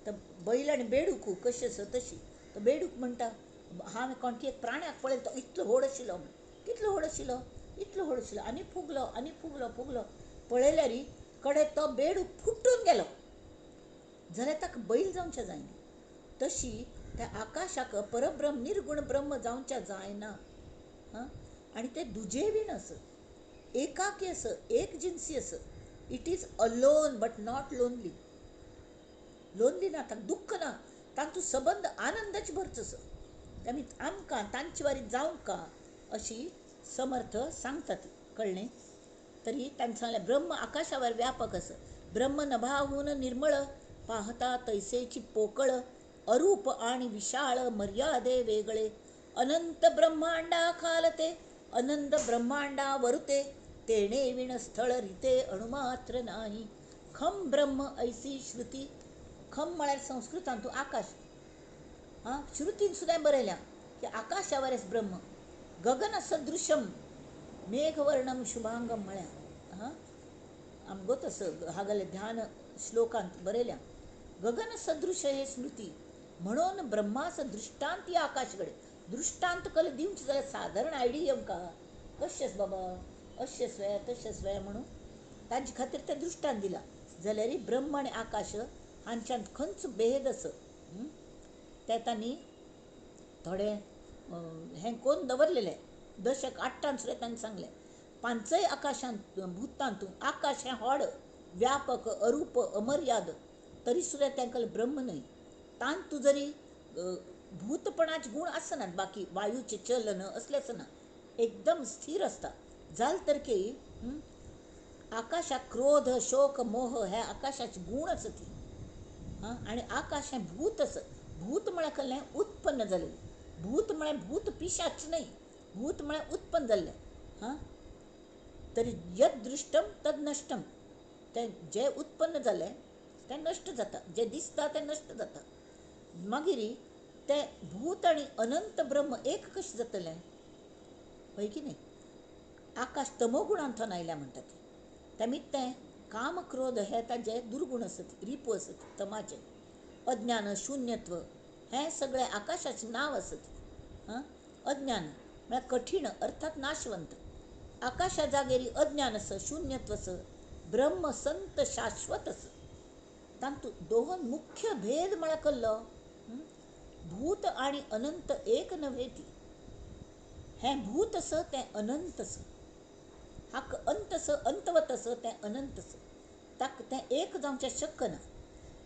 तर बैल आनी बेडूक कशी आसा तशी. तो बेडूक म्हणटा हांवें कोणकी एक प्राण्याक पळयलो तो इतलो व्हड आशिल्लो म्हण. कितलो व्हड आशिल्लो? इतलो व्हड आशिल्लो. आनी फुगलो आनी फुगलो फुगलो पळयल्यार कडे तो बेडूक फुटून गेलो. जाल्यार ताका बैल जावचें जायना. तशी त्या आकाशाक परब्रह्म निर्गुण ब्रह्म जावचें जायना. हां, आनी तें दुजेवीण आसा, एकाकी आसा, एक जिन्सी आसा. It is alone but not lonely. Lonely ना, ताका दुख्ख ना, तातूंत सबंद आनंदाची भरचो आसा. आमी आमकां तांचे वारी जावंक अशी समर्थ सांगतात. कळ्ळें? तरी तांणी सांगलें ब्रह्म आकाशावर व्यापक आसा. ब्रह्म नभाहून निर्मळ पाहता तैसेची पोकळ, अरूप आणि विशाळ मर्यादे वेगळे, अनंत ब्रह्मांडा खालते अनंत ब्रह्मांडा वरुते, तेणे विण स्थळ रिते अणुमात्र नाही, खम ब्रह्म ऐसी श्रुती. खम म्हळ्यार संस्कृतांतू आकाश. हां, श्रुतीन सुद्दां बरयल्या की आकाशावरच ब्रह्म. गगन सदृशम मेघवर्णम शुभांगम म्हळ्या. हां, आमगो तसं हागले ध्यान श्लोकांत बरयल्या. गगन सदृश हे स्मृती म्हणून ब्रह्माचं दृष्टांत या आकाशकडे. दृष्टांत कल दिवचे जाल्यार सादारण आयडिया येवंक कशेंच बाबा अशेंच वे तशेंच वे म्हणून तांचे खातीर तें दृष्टांत दिला. जाल्यार ब्रह्म आनी आकाश हांच्यांत खंयच भेद आसा ते तांणी थोडे हें कोन्न दवरलेलें. दशक आठटान सुद्दां तांणी सांगलें पांचय आकाशांत भूतांतू आकाश हें व्हड व्यापक अरूप अमर्याद तरी सुद्दां तांकां ब्रह्म न्हय. तांतू जरी भूतपणाचे गूण आसनात, बाकी वायूचे चलन असलें आसना, एकदम स्थिर आसता. जाल तर की आकाशाक क्रोध शोक मोह हे आकाशाचे गूण आसत. हां, आनी आकाश हें भूत आसा. भूत म्हळ्यार कसलें? उत्पन्न जालेलें. भूत म्हळ्यार भूत पिशाच न्हय, भूत म्हळ्यार उत्पन्न जाल्लें. हां, तरी यद दृश्टम तद नश्टम, तें जें उत्पन्न जालें तें नश्ट जाता, जें दिसता तें नश्ट जाता. मागीर तें भूत आनी अनंत ब्रह्म एक कशें जातलें? हय की न्हय? आकाश तमोगुणांतल्यान आयल्या म्हणटा तें. तेमी तें काम क्रोध हे ताजे दुर्गुण आसत, रिपू आसत तमाचे. अज्ञान शून्यत्व हें सगळें आकाशाचें नांव आसत. हां, अज्ञान म्हळ्यार कठीण अर्थात नाशवंत. आकाशा जागेरी अज्ञान आसा, शून्यत्व आसा, ब्रह्म संत शाश्वत आसा. तातूंत दोन मुख्य भेद म्हळ्यार कसलो? भूत आनी अनंत एक नव्हे ती. हें भूत आसा तें अनंत आसा. हाका अंत आसा, अंतवत आसा, तें अनंत आसा. ताका तें एक जावचें शक्य ना.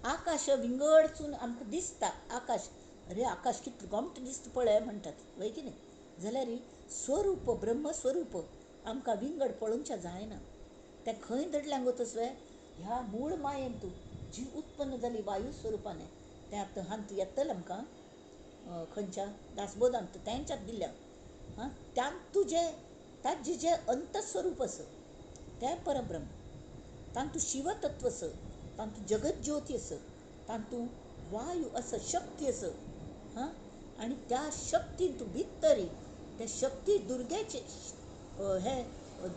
आकाश विंगडसून आमकां दिसता. आकाश, अरे आकाश कितलें गोमटें दिसता पळय म्हणटात, हय की न्हय? जाल्यार स्वरूप ब्रह्मस्वरूप आमकां विंगड पळोवचें जायना. तें खंय दडलें गो तसलें? ह्या मूळ मायेन तूं जी उत्पन्न जाली वायू स्वरुपान, तें आतां हांत येतलें आमकां खंयच्या दासबोधांत तेंच्यात दिल्या. हां, तातूंत जें ताजें जें अंतस्वरूप आसा तें परब्रह्म. तातूंत शिवतत्व आसा, तातूंत जगज्योती आसा, तातूंत वायू आसा, शक्ती आसा. हां, आनी त्या शक्तीन तूं भितर त्या शक्ती दुर्गेचे हे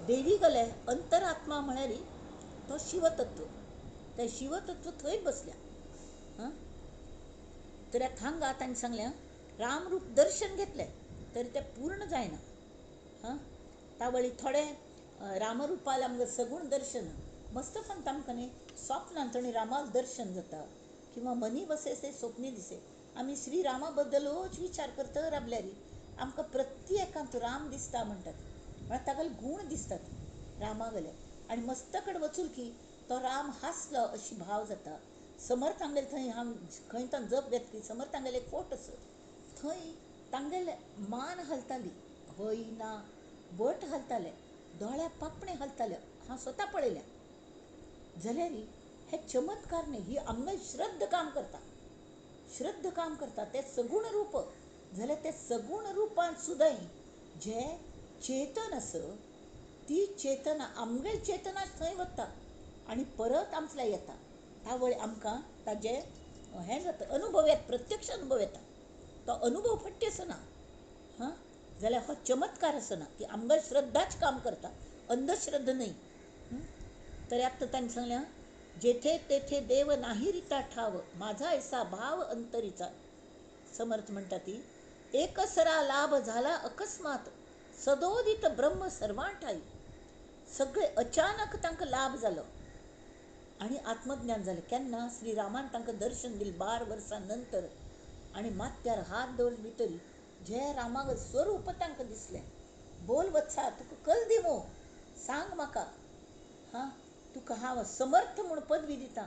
देवी गले अंतरात्मा म्हळ्यार तो शिवतत्व. तें शिवतत्व थंय बसल्या. हां, तर हांगा तांणी सांगलें रामरूप दर्शन घेतलें तरी तें पूर्ण जायना. हां, तावळी थोडे रामरुपाल आमकां सगूण दर्शन मस्त पण आमकां न्ही स्वप्नांत आनी रामाक दर्शन जाता किंवा मनी बसे ते स्वप्नी दिसे. आमी श्री रामा बद्दलूच विचार करता राबल्यार आमकां प्रत्येकांत राम दिसता म्हणटात, म्हळ्यार तागेले गूण दिसतात रामागेले. आनी मस्त कडेन वचून की तो राम हांसलो अशी भाव जाता. समर्थांगेले थंय हांव खंय तांकां जप घेतली, समर्थांगेले एक फोट आसा, थंय तांगेले मान हालताली, हय ना बोट हालताले, दोळ्या पापणे हालताले, हांव स्वता पळयल्या. जाल्यार हे चमत्कार न्हय, ही आमगे श्रद्ध काम करता, श्रद्ध काम करता. तें सगूण रूप जाल्यार ते सगूण रुपान सुद्दां जें चेतन आसा ती चेतना आमगे चेतना थंय वता आनी परत आमसल्या येता. तावळ आमकां ताजें हें जाता, अनुभव येता, प्रत्यक्ष अनुभव येता. तो अनुभव फट्टी आसना. हां, जाल्यार हो चमत्कार आसना की आमगे श्रद्धाच काम करता, अंधश्रद्धा न्हय. तर आत्तां तांणी सांगलें जेथे तेथे देव नाही रिता ठाव, माझा ऐसा भाव अंतरीचा. समर्थ म्हणटा ती एकसरा लाभ झाला अकस्मात, सदोदित ब्रह्म सर्वां ठाई. सगळे अचानक तांकां लाभ जालो आनी आत्मज्ञान जालें. केन्ना? श्रीरामान तांकां दर्शन दिलें 12 वर्सां नंतर आनी माथ्यार हात दवरून भितर जे रामाक स्वरूप तांकां दिसलें. बोल वत्सा तुका कल दिवं, सांग म्हाका, हां तुका हांव समर्थ म्हूण पदवी दिता.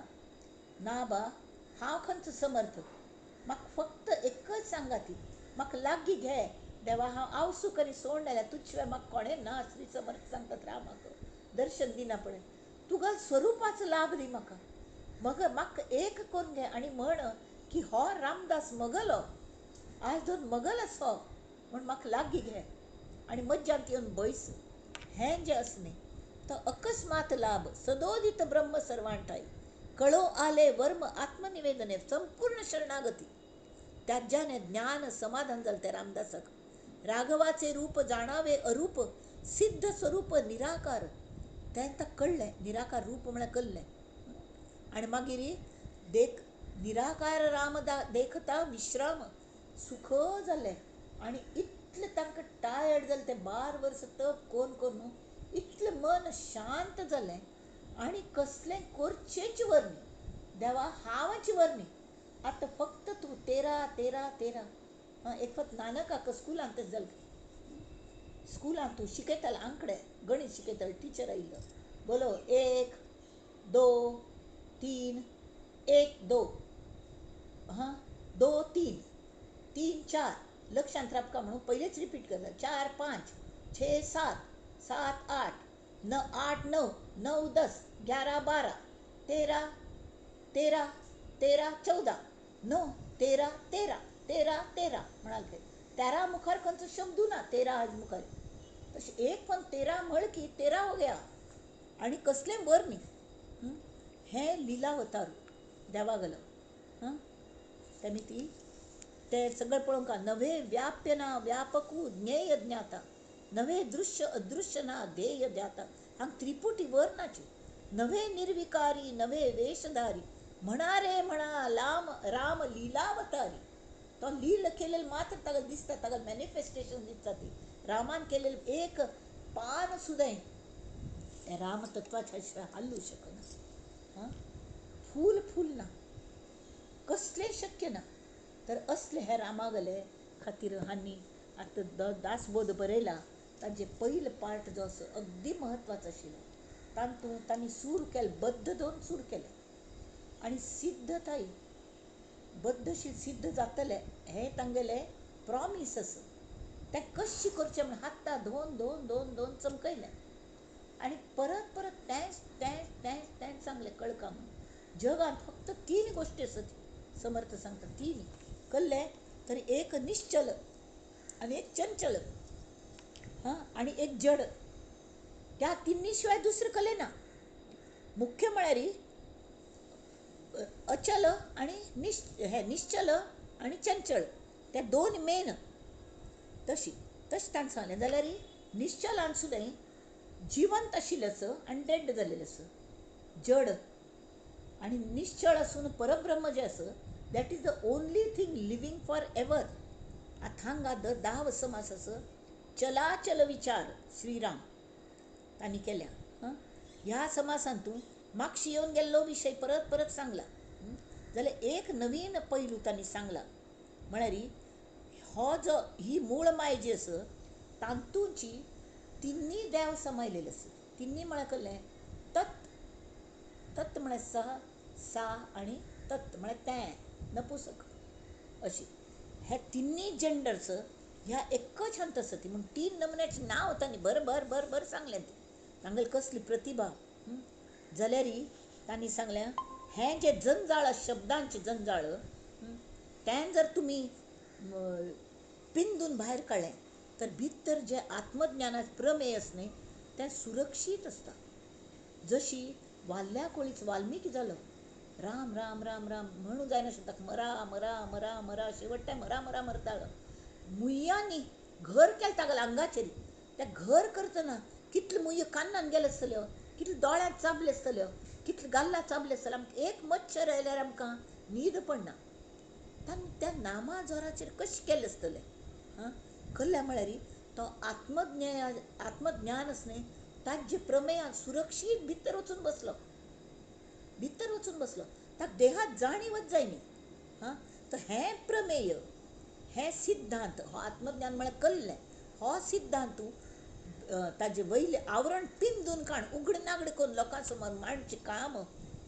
ना बा, हांव खंयचो समर्थ, म्हाका फक्त एकच सांगा ती, म्हाका लागीं घे देवा, हांव आवसूक आनी सोंड जाल्यार तुज शिवाय म्हाका कोणें ना. श्री समर्थ सांगतात रामाक दर्शन दिना पळय, तुका स्वरुपाचो लाभ दी म्हाका, मग म्हाका एक करून घे आनी म्हण की हो रामदास मगलो, आज दोन मगल आसो म्हूण म्हाका लागीं घे आनी मज्जांत येवन बैस. हें जें आसा न्ही तो अकस्मात लाभ, सदोदित ब्रह्म सर्वांठाई, कळो आले वर्म आत्मनिवेदने, संपूर्ण शरणागती. त्याज्याने ज्ञान समाधान जालें त्या रामदासाक. राघवाचे रूप जाणावे अरूप, सिद्ध स्वरूप निराकार. तें कळ्ळें, निराकार रूप म्हळ्यार कळ्ळें. आनी मागीर देख निराकार राम देखता विश्राम, सुख जालें. आनी इतलें तांकां टायर्ड जालें तें 12 वर्सां तप करून करून इतलें मन शांत जालें आनी कसलें करचेंच वर न्ही, देवा हांवच वर न्ही, आतां फक्त तूं 13 13 13. एक फावट नानकाक स्कुलांत तशें जालें. स्कुलांत तूं शिकयतालो आंकडे, गणीत शिकयतालो, टिचर आयिल्लो, बोलो 1 2 3 1 2, हां 2 3 3 4, लक्षांत राबका म्हणून पयलेच रिपीट करता, 4 5 6 7 7 8 9 8 9 9 10 11 12 13 13 13 14 9 13 13 13 13 म्हणाल ते. 13 मुखार खंयचो शब्द ना, 13 आज मुखार तशें एक पण 13 म्हळ की 13 हो गया आनी कसलें बर न्ही. हें लिला अवतार देवा गेलो. हां तेमी ती ते सगळें पळोवंक नव्हे व्याप्य ना व्यापकू ज्ञेय ज्ञाता, नव्हे दृश्य अदृश्य ना ध्येय ध्याता. हांगा त्रिपुटी वर नाची. नव्हे निर्विकारी नव्हे वेशधारी, म्हणा रे म्हणा लाम राम लिलावतारी. तो लील केलेलं मात्र ताका दिसता, ताका मॅनिफेस्टेशन दिसता. ती रामान केलेलं एक पान सुद्दां त्या रामतत्वाच्या शिवाय हालू शकना. हां फूल फूल ना, कसलें शक्य ना. तर असले हे रामागले खातीर हांणी आतां दासबोध बरयला. ताजे पयलो पार्ट जो आसा अगदी म्हत्वाचो आशिल्लो. तातूंत तांणी सूर केले, बद्ध 2 सूर केले आनी सिद्धताय बद्धशील सिद्ध जातले हें तांगेलें प्रॉमीस आसा. तें कशें करचें म्हूण हाता 2 2 2 2 चमकयलें आनी परत परत तेंच तेंच तेंच तेंच सांगलें कळका म्हूण. जगांत फक्त 3 गोश्टी आसात, समर्थ सांगता 3 कळ्ळें तर एक निश्चल आनी एक चंचल, हां आनी एक जड. त्या तिन्ही शिवाय दुसरें कळ्ळें ना. मुख्य म्हळ्यार अचल आनी निश्चल आनी चंचल, त्या 2 मेन. तशी तशें ताणें सांगलें जाल्यार निश्चलान सुद्दां जिवंत आशिल्लें आसा आनी डेड जाल्लें आसा, जड. आनी निश्चळ आसून परब्रह्म जें आसा that is the only thing living for ever. आतां हांगा 10 समास आसा, चलाचल विचार श्रीराम तांणी केल्या. हां ह्या समासांतून मागशी येवन गेल्लो विशय परत परत सांगला जाल्यार एक नवीन पैलू तांणी सांगला. म्हळ्यार हो जो ही मूळ माय जी आसा तातूंची तिन्ही देव समायलेले आसा. तिन्ही म्हळ्यार कसलें? तत्, तत् म्हळ्यार सह सा आनी तत् म्हळ्यार तें, नपुसक. अशी हे तिन्ही जेंडर्स ह्या एकच हंत आसा ती. म्हूण 3 नमुन्याचें नांव तांणी भर भर भर भर सांगलें. ती तांगेली कसली प्रतिभा. जाल्यार तांणी सांगलें हें जें जंजाळ शब्दांचें जंजाळ तें जर तुमी पिंदून भायर काडलें तर भितर जें आत्मज्ञानाचें प्रमेय आसा न्ही तें सुरक्षीत आसता. जशी वाल्या कोळीच वाल्मिकी जालो, राम राम राम राम म्हणूं जायना ताका मरा मरा मरा मरा शेवट तें मरा मरा मरतालो. मुयांनी घर केलें तागेल्या आंगाचेर. तें घर करतना कितल्यो मुयो कान्नान गेले आसतल्यो, कितले दोळ्यांत चाबले आसतल्यो, कितले गाल्ला चाबले आसतले, आमकां एक मच्छर आयल्यार आमकां न्हीद पडना. त्या नामा जोराचेर कशें केलें आसतलें? हां, कल्ल्या म्हळ्यार तो आत्मज्ञान आसा न्ही, ताजे प्रमेयान सुरक्षीत भितर वचून बसलो, भितर वचून बसलो, ताका देहात जाणीवच जाय न्ही. हां, तर हें प्रमेय, हें सिद्धांत, हो आत्मज्ञान म्हळ्यार कल्लें, हो सिद्धांत ताजे वयलें आवरण पिंदून काण उगड नागड करून लोकां समोर मांडचें काम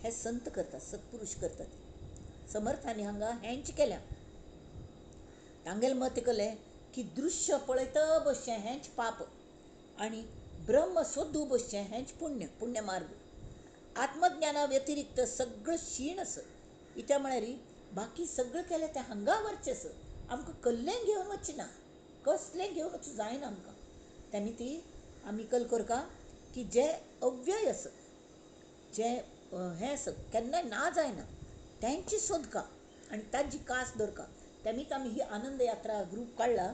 हें संत करतात, सत्पुरूष करतात. समर्थांनी हांगा हेंच केल्या. तांगेलें मत कलें की दृश्य पळयत बसचें हेंच पाप आनी ब्रह्म सोदू बसचें हेंच पुण्य, पुण्यमार्ग. आत्मज्ञाना व्यतिरिक्त सगळें क्षीण आसा. इत्या म्हळ्यार बाकी सगळें केलें तें हांगा व्हरचें आसा, आमकां कसलें घेवन वचचें ना, कसलें घेवन वचूं जायना आमकां. तेमी ती आमी कल करका की जें अव्यय आसा, जें हें आसा केन्नाय ना जायना, तेंची सोदका आनी ताजी कास दवरका. तेमीच आमी ही आनंद यात्रा ग्रूप काडला.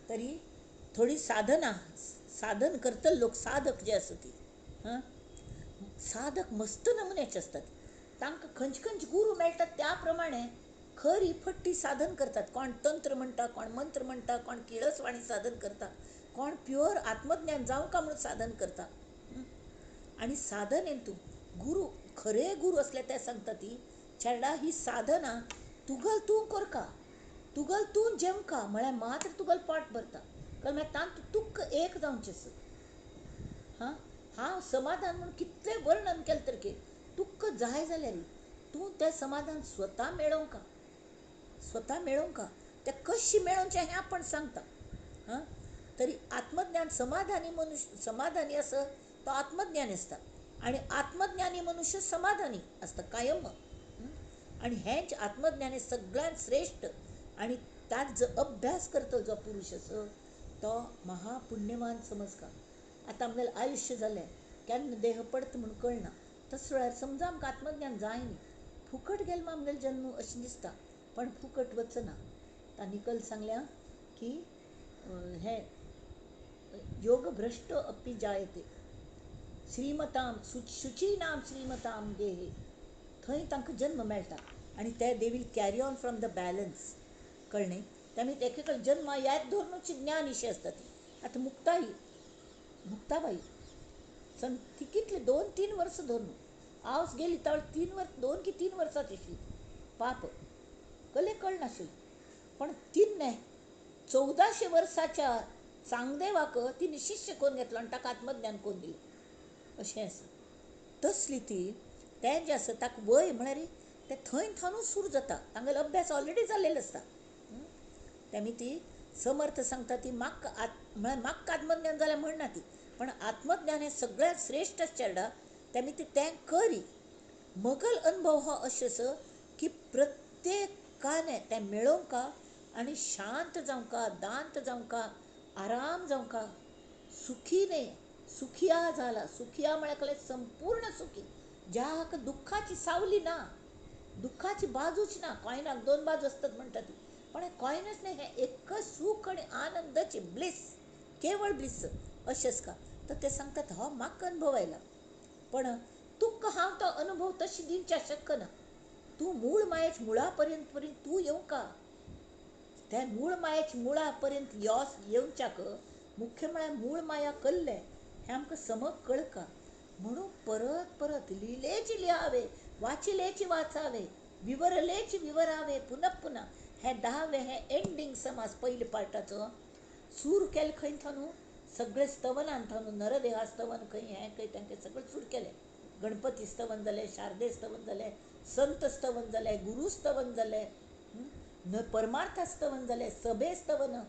तरी थोडी साधना, साधन करतले लोक, साधक जे आसा ती, हां, साधक मस्त नमुन्याचे आसतात. तांकां खंयचे खंयचे गुरू मेळटात त्या प्रमाणे खरी फट्टी साधन करतात. कोण तंत्र म्हणटा, कोण मंत्र म्हणटा, कोण किळसवाणी साधन करता, कोण प्युअर आत्मज्ञान जावंका म्हणून साधन करता. आनी साधनेन तूं गुरू, खरे गुरू असले ते सांगता ती चेडा ही साधना तुगल तूं करका, तुगल तूं जेवका म्हळ्यार मात्र तुगल पोट भरता. कारण मागीर तांत तुक्क एक जावचें आसा. हां, हांव समाधान म्हणून कितलें वर्णन केलें तर तुक्क जाय जाल्यार तूं तें समाधान स्वता मेळोवंका, स्वता मेळोवंका. तें कशें मेळोवचें हें आपण सांगता. हां, तरी आत्मज्ञान समाधानी मनुष्य समाधानी आसा तो आत्मज्ञानी आसता आनी आत्मज्ञानी मनुष्य समाधानी आसता कायम. आनी हेंच आत्मज्ञान हें सगळ्यांत श्रेश्ठ आनी ताजो जो अभ्यास करता जो पुरूश आसा तो महापुण्यवान समजका. आतां आमगेलें आयुश्य जालें, केन्ना देह पडटा म्हूण कळना, तस वेळार समजा आमकां आत्मज्ञान जाय न्ही, फुकट गेलो म्हूण आमगेलो जल्म अशें दिसता, पण फुकट वचना. तांणी कल सांगल्या की हें योग भ्रश्ट अपी जायते श्रीमताम शुचीनाम श्रीमताम गेहे, थंय तांकां जन्म मेळटा आनी ते they will carry on from the balance. कळ्ळें? त्यामुळे एकेकडे जन्म याद धरूनच ज्ञान इशें आसता ती. आतां मुक्ताई, मुक्ताबाई सन ती कितले 2-3 वर्सां धरून आवस गेली तावळ 3 वर्स 2 की 3 वर्सां तशी पाप कले कळनाशिल्लें, पण तिन्ने 1400 वर्साच्या चांगदेवाक तिने शिष्य कोण घेतलो आनी ताका आत्मज्ञान कोण दिलें अशें आसा. तसली ती तें जें आसा ताका वय म्हळ्यार तें थंय थावनूच सुरू जाता, तांगेलो अभ्यास ऑलरेडी जाल्लेलो आसता. तेमी ती समर्थ सांगता ती म्हाका म्हळ्यार म्हाका आत्मज्ञान जालें म्हणना ती, पण आत्मज्ञान हें सगळ्यांत श्रेश्ठ चेडा. तेमी ती तें करी मगल अनुभव हो अशें आसा की प्रत्येकाने तें मेळोवंका आनी शांत जावंका, दांत जावंका, आराम जावंका, सुखी न्ही सुखिया जाला. सुखिया म्हळ्यार कसलें संपूर्ण सुखी, ज्याक दुख्खाची सावली ना, दुख्खाची बाजूच ना. कॉयनाक 2 बाजू आसतात म्हणटा ती, पण हें कॉयनच न्ही, हें एकच सूख आनी आनंदाची ब्लिस, केवळ ब्लिस अशें आसता. तर ते सांगतात हो म्हाका अनुभव आयला, पण तुका हांव तो अनुभव तशी दिवच्या शकना. तूं मूळ मायेच मुळा पर्यंत पर्यंत तूं येवंका, त्या मूळ मायेच मुळा पर्यंत येवच्याक मुख्य म्हळ्यार मूळ माया कल्लें हें आमकां समक कळका. म्हणून परत परत लिलेची लिहावे, वाचिलेची वाचावे, विवरलेची विवरावे, पुनः पुनः. हें 10वें हें एंडींग समाज पयल्या पार्टाचो सूर केलें खंय थानू सगळे स्तवनान थानू, नरदेहा स्तवन खंय हें खंय तांकां सगळें सूर केलें. गणपती स्तवन जालें, शारदे स्तवन जालें, संत स्तवन जालें, गुरू स्तवन जालें, परमार्थ स्तवन जालें, सभे स्तवन,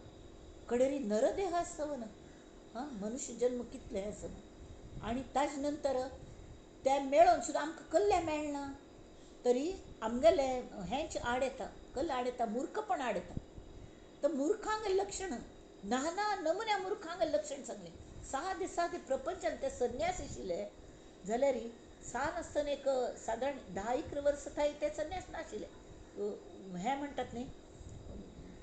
कडेरी नरदेहा स्तवन. हां, मनुष्य जन्म कितलें हें सगळें. आनी ताजे नंतर तें मेळोन सुद्दां आमकां कल्लें मेळना तरी आमगेलें हेंच आड येता, कल्ल आड येता, मूर्खपण आड येता. तर मूर्खांक लक्षण नाना नमुन्या मूर्खांक लक्षण सांगलें. सादे सादे प्रपंचान ते संन्यास आशिल्ले जाल्यार सान आसतना एक सादारण 10-11 वर्सां थंय ते संन्यास नाशिल्ले. हें म्हणटात न्ही,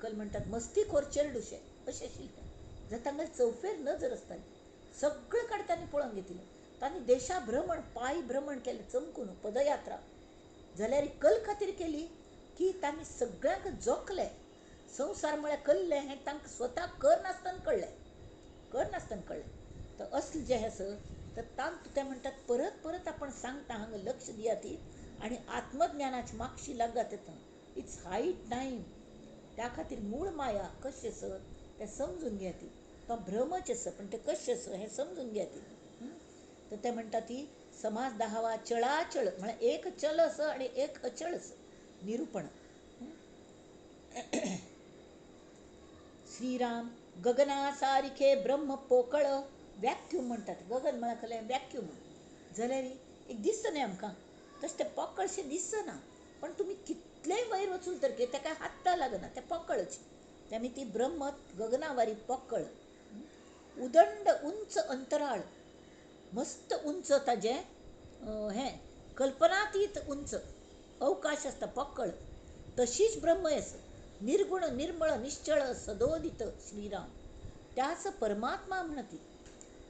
कल म्हणटात मस्तीखोर चेरडुशे अशें आशिल्ले, जर तांकां चौफेर नजर आसताली, सगळें कडेन तांणी पळोवन घेतिल्लें. तांणी देशा भ्रमण पांय भ्रमण केलें चमकून पदयात्रा जाल्यार कल खातीर केली की तांणी सगळ्यांक जोखलें. संवसार म्हळ्यार कल्लें हें तांकां स्वता कर नासतना कळ्ळें, कर नासतना कळ्ळें. तर असलें जें आसा तर तांतूं ते म्हणटात परत परत आपण सांगता हांगा लक्ष दिया ती आनी आत्मज्ञानाची मागशी लागात येता. It's high time. त्या खातीर मूळ माया कशें आसा तें समजून घेया ती. तो भ्रमच आसा पण तें कशें आसा हें समजून घेया ती. तर ते म्हणटा ती समाज दहावा चळाचळ म्हळ्यार एक चल आसा आनी एक अचळ आसा निरुपण. श्रीराम गगना सारिखे ब्रह्म पोकळ व्हॅक्यूम म्हणटात. गगन म्हळ्यार कसलें व्हॅक्यूम जाल्यार एक दिसता न्ही आमकां तशें तें पोकळशें दिसना पण तुमी कितलेंय वयर वचून तर तेका हात्ता लागना तें पोकळच. तेमी ती ब्रह्म गगनावारी पोकळ उदंड उंच अंतराळ मस्त उंच ताजें हें कल्पनातीत उंच अवकाश आसता पोकळ तशीच ब्रह्म आसा निर्गुण निर्मळ निश्चळ सदोदित श्रीराम त्याच परमात्मा म्हणती.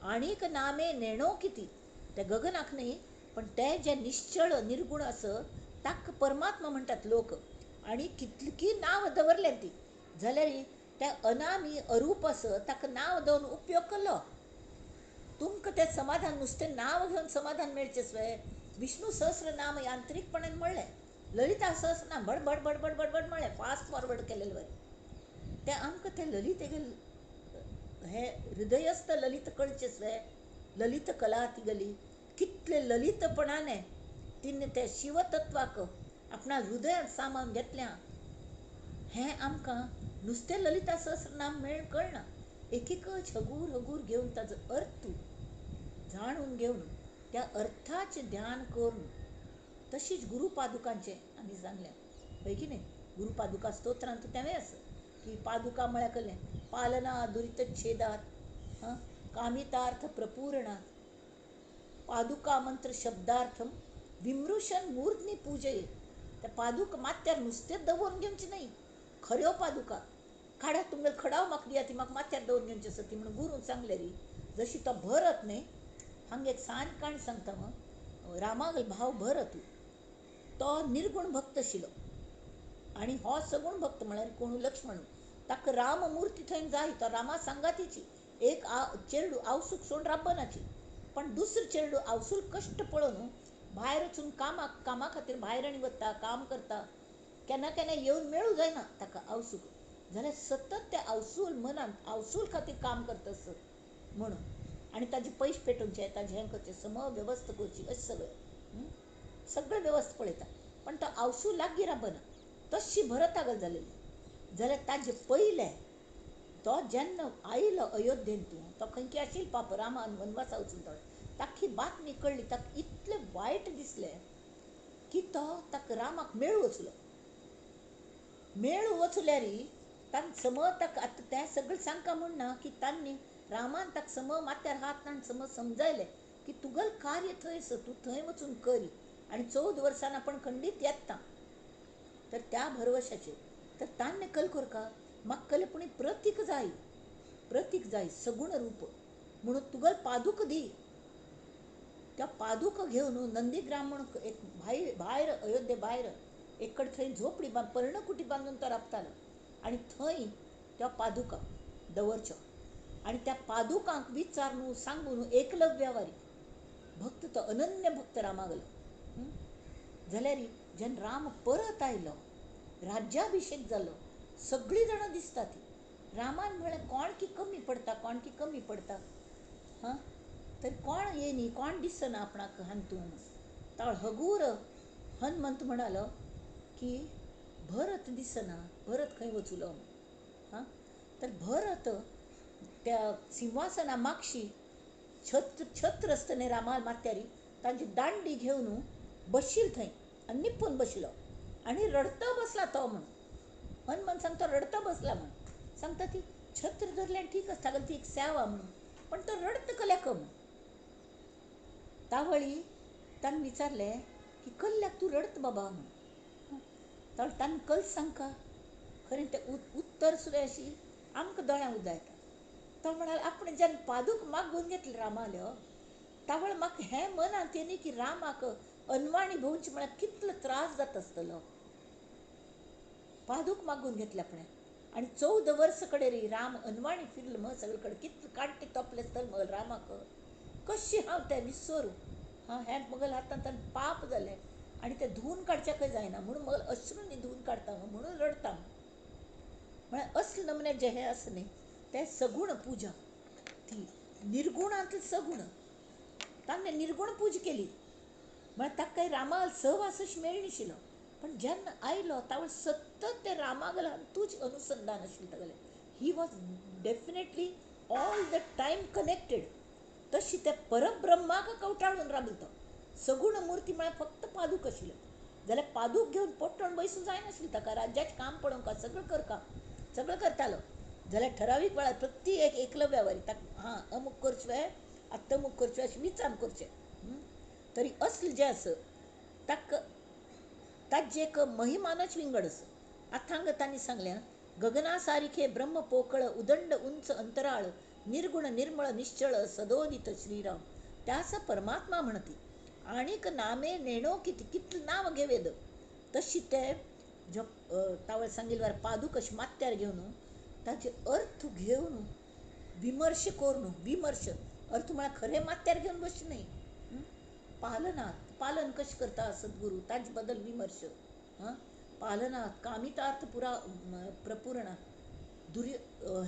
आणीक नामे नेणो किती त्या गगनाक न्ही पण ते जे निश्चळ निर्गुण आसा ताका परमात्मा म्हणटात लोक. आनी कितली नांव दवरलें ती जाल्यार त्या अनामी अरूप आसा ताका नांव दवरून उपयोग केलो. तुमकां तें समाधान नुस्तें नांव घेवन समाधान मेळचें सवे. विष्णू सहस्रनाम यांत्रिकपणान म्हणलें, ललिता सहस्रनाम भडभड भडभड भडभड म्हणलें, फास्ट फॉरवर्ड केलेले बरें. तें आमकां तें ललितेगेल हें हृदयस्थ ललित कळचें सवे. ललित कला ती गली कितले ललितपणाने तिने त्या शिवतत्वाक आपणा हृदयांत सामावन घेतल्या हें आमकां नुस्तें ललिता सहस्रनाम मेळ कळना. एकेकच हगूर हगूर घेवन ताजो अर्थ जाणून घेवन त्या अर्थाचें ध्यान करून तशीच गुरुपादुकांचें आमी सांगलें हय की न्ही. गुरुपादुका स्तोत्रांत तेंवूय आसा की पादुका म्हळ्यार कसलें पालना दुरितच्छेदात कामितार्थ प्रपूरणात पादुका मंत्र शब्दार्थम विमृशन मूर्ध्नि पूजये. त्या पादुका माथ्यार नुस्तें दवरून घेवचें न्हय, खऱ्यो पादुका काडा तुमगेलो खडाव म्हाका दिया ती म्हाका माथ्यार दवरून घेवची आसा ती म्हणून गुरून सांगलें री. जशी तो भरत न्ही हांगा एक सान काणी सांगता हांव. रामागेलो भाव भरत तो निर्गुण भक्त आशिल्लो आनी हो सगुण भक्त म्हळ्यार कोण लक्ष्मण. ताका राममूर्ती थंय जाय तो रामा सांगातीची एक चेरडू आवसूक सोडून राबनाची पण दुसरें चेरडू आवसूल कश्ट पळोवन भायर वचून कामाक कामा खातीर भायर आनी वता काम करता केन्ना केन्ना येवन मेळूं जायना ताका आवसूक जाल्यार सतत त्या आवसूल मनांत आवसूल खातीर काम करता आसत म्हणून आनी ताजे पयशे पेटोवचे ताजें हें करचें सम वेवस्था करची अशें सगळें सगळें वेवस्था पळयता पण तो आवसूल लागीं राबना. तशी भरतागल जालेली जाल्यार ताजे पयलें तो जेन्ना आयलो अयोध्येंतूं तो खंयकी आशिल्लो पाप रामान वनवासा वचून तो ताका ही बातमी कळ्ळी ताका इतलें वायट दिसलें की तो ताका रामाक मेळूं वचलो. मेळूं वचल्यार तांकां सम ताका आतां तें सगळें सांगका म्हूण ना की तांणी रामान ताका सम माथ्यार हात ताणें सम समजायलें की तुगेलें कार्य थंय आसा तूं थंय वचून करी आनी 14 वर्सान आपण खंडीत येता. तर त्या भरवशाचेर तर तांणी कल करका म्हाका कल पूण प्रतीक जाय, प्रतीक जाय सगुण रूप म्हणून तुगेलें पादूक दी. त्या पादूक घेवन नंदीग्राम म्हणून एक भायर अयोध्ये भायर एक कडेन थंय झोपडी पर्णकुटी बांदून तो राबतालो आनी थंय त्या पादुका दवरच्यो आनी त्या पादुकांक विचारून सांगून एकलव्यावारी भक्त तो अनन्य भक्त रामागलो. जाल्यार जेन्ना राम परत आयलो राज्याभिशेक जालो सगळीं जाणां दिसता ती रामान म्हळें कोण की कमी पडटा कोण की कमी पडटा हां तर कोण येयनी कोण दिसना आपणाक हातूंत. ताळ हगूर हनुमंत म्हणालो की भरत दिसना भरत खंय वचुलो हां. तर भरत त्या सिंहासना मागशी छत्र आसता रामा माथ्यारी तांची दांडी घेवन बशिल थंय आनी निपून बशिल्लो आनी रडतो बसला तो म्हणून हनुमान सांगता रडतो बसला म्हणून सांगता ती छत्र धरलें ठीक आसता ती एक सेवा म्हणून पण तो रडत कल्याक म्हणून. तावळी ताणें विचारलें की कल्ल्याक तूं रडत बाबा म्हणून. ताणें कल सांगका खरें तें उत्तर सुद्दां अशी आमकां दोळ्यां उदायता. तो म्हणाल आपणें जेन्ना पादूक मागून घेतलें रामाल्यो तावळ म्हाका हें मनांत येनी की रामाक अनवाणी भोंवचें म्हळ्यार कितलो त्रास जाता आसतलो. पादूक मागून घेतले आपणें आनी 14 वर्सां कडेन राम अनवाणी फिरलो मग सगळे कडेन कितले कांटे तोपले आसतले मग रामाक. कशी हांव तें विसरू. हां, हें मगल हातांत पाप जालें आनी तें धुवन काडच्याकय जायना म्हणून मगल अश्रूंनी धुवन काडटा म्हणून रडटा. म्हळ्यार असले नमुने जे हें आसा न्ही तें सगूण पुजा, ती निर्गुणांतली सगूण. तांणे निर्गुण पूजा केली म्हळ्यार ताका काही रामागल सहवास अशें मेळनाशिल्लो, पण जेन्ना आयलो तावळ सतत ते रामागल तूच अनुसंधान आशिल्लें तागेलें. He was definitely all the time connected. तशी ते परब्रह्माक कवटाळून राबलो तो. सगूण मूर्ती म्हळ्यार फक्त पादूक आशिल्ल्यो जाल्यार पादूक घेवन पोटण बैसूं जायनाशिल्लें ताका. राज्याचें काम पळोवंक सगळें करका सगळें करतालो जाल्यार ठरावीक वेळार प्रत्येक एक एकलव्यावारी ताका हां अमूक करचें आतां अमूक करचें अशें विचार करचें. तरी असलें जें आसा ताका ताजें एक महिमानच विंगड आसा. आतां हांगा तांणी सांगलें, गगना सारिखे ब्रह्म पोकळ उदंड उंच अंतराळ निर्गुण निर्मळ निश्चळ सदोदित श्रीराम. त्यास परमात्मा म्हणती आणीक नामे नेणो किती कितलें नांव घेवेद. तशी ते जो तावळ सांगिल्ले पादूक अशें माथ्यार घेवन ताजे अर्थ घेवन विमर्श करून, विमर्श अर्थ म्हळ्यार खरें माथ्यार घेवन बसचें न्हय. पालनात पालन कशें करता सद्गुरू ताजे बद्दल विमर्श. हां, पालनात कामितार्थ पुरा प्रपूर्ण दुर्य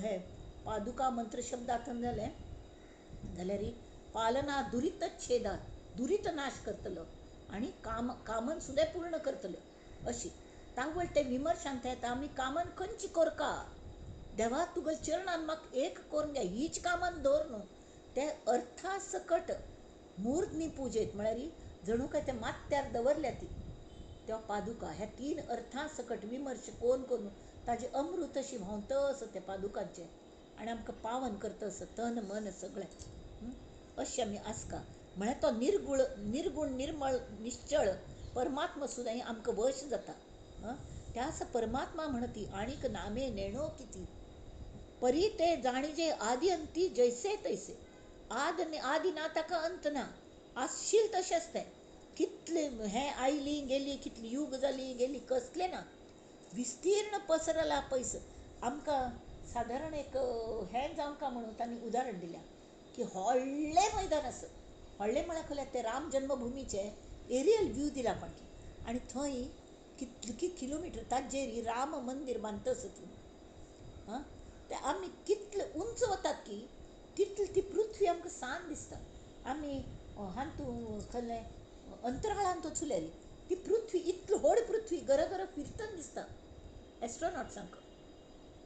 हे पादुका मंत्र शब्दांत जालें जाल्यार पालना दुरीत छेदात दुरीत नाश करतलो आनी काम कामन सुद्दां पूर्ण करतलो अशी तावळ ते विमर्शांत येता. आमी कामन खंयची कोरका देवा तुगेल्या चरणान म्हाका एक करून घे हीच कामन दवर न्हू. ते अर्था सकट मूर्तनी पुजेत म्हळ्यार जणू काय ते माथ्यार दवरल्या ती त्या पादुका. ह्या तीन अर्थां सकट विमर्श कोन करून ताजें अमृत अशी व्हांवत आसा त्या पादुकांचें आनी आमकां पावन करता आसा तन मन सगळें. अशें आमी आसका म्हळ्यार तो निर्गुण निर्गुण निर्मळ निश्चळ परमात्मा सुद्दां आमकां वश जाता. त्यास परमात्मा म्हणती आणीक नामे नेणो किती परी ते जाणीजे आदी अंती जैसे तैसे. आद आदी ना ताका अंत ना, आसशील तशें आसतें. कितले हें आयली गेली कितली युग जाली गेली कसलें ना, विस्तीर्ण पसरला पयस. आमकां सादारण एक हें जावंका म्हणून तांणी उदाहरण दिल्या की व्हडलें मैदान आसा. व्हडलें म्हळ्यार खंय तें राम जन्मभुमीचें एरियल व्यू दिला कोणें आनी थंय कितले किलोमिटर ताजेर राम मंदीर बांदता आसा थंय. हां, ते आमी कितले उंच वतात की तितली ती पृथ्वी आमकां सान दिसता. आमी हातूं खंयलें अंतराळांत वचुल्यार ती पृथ्वी इतली व्हड पृथ्वी गरगर फिरतना दिसता एस्ट्रोनॉट्सांक,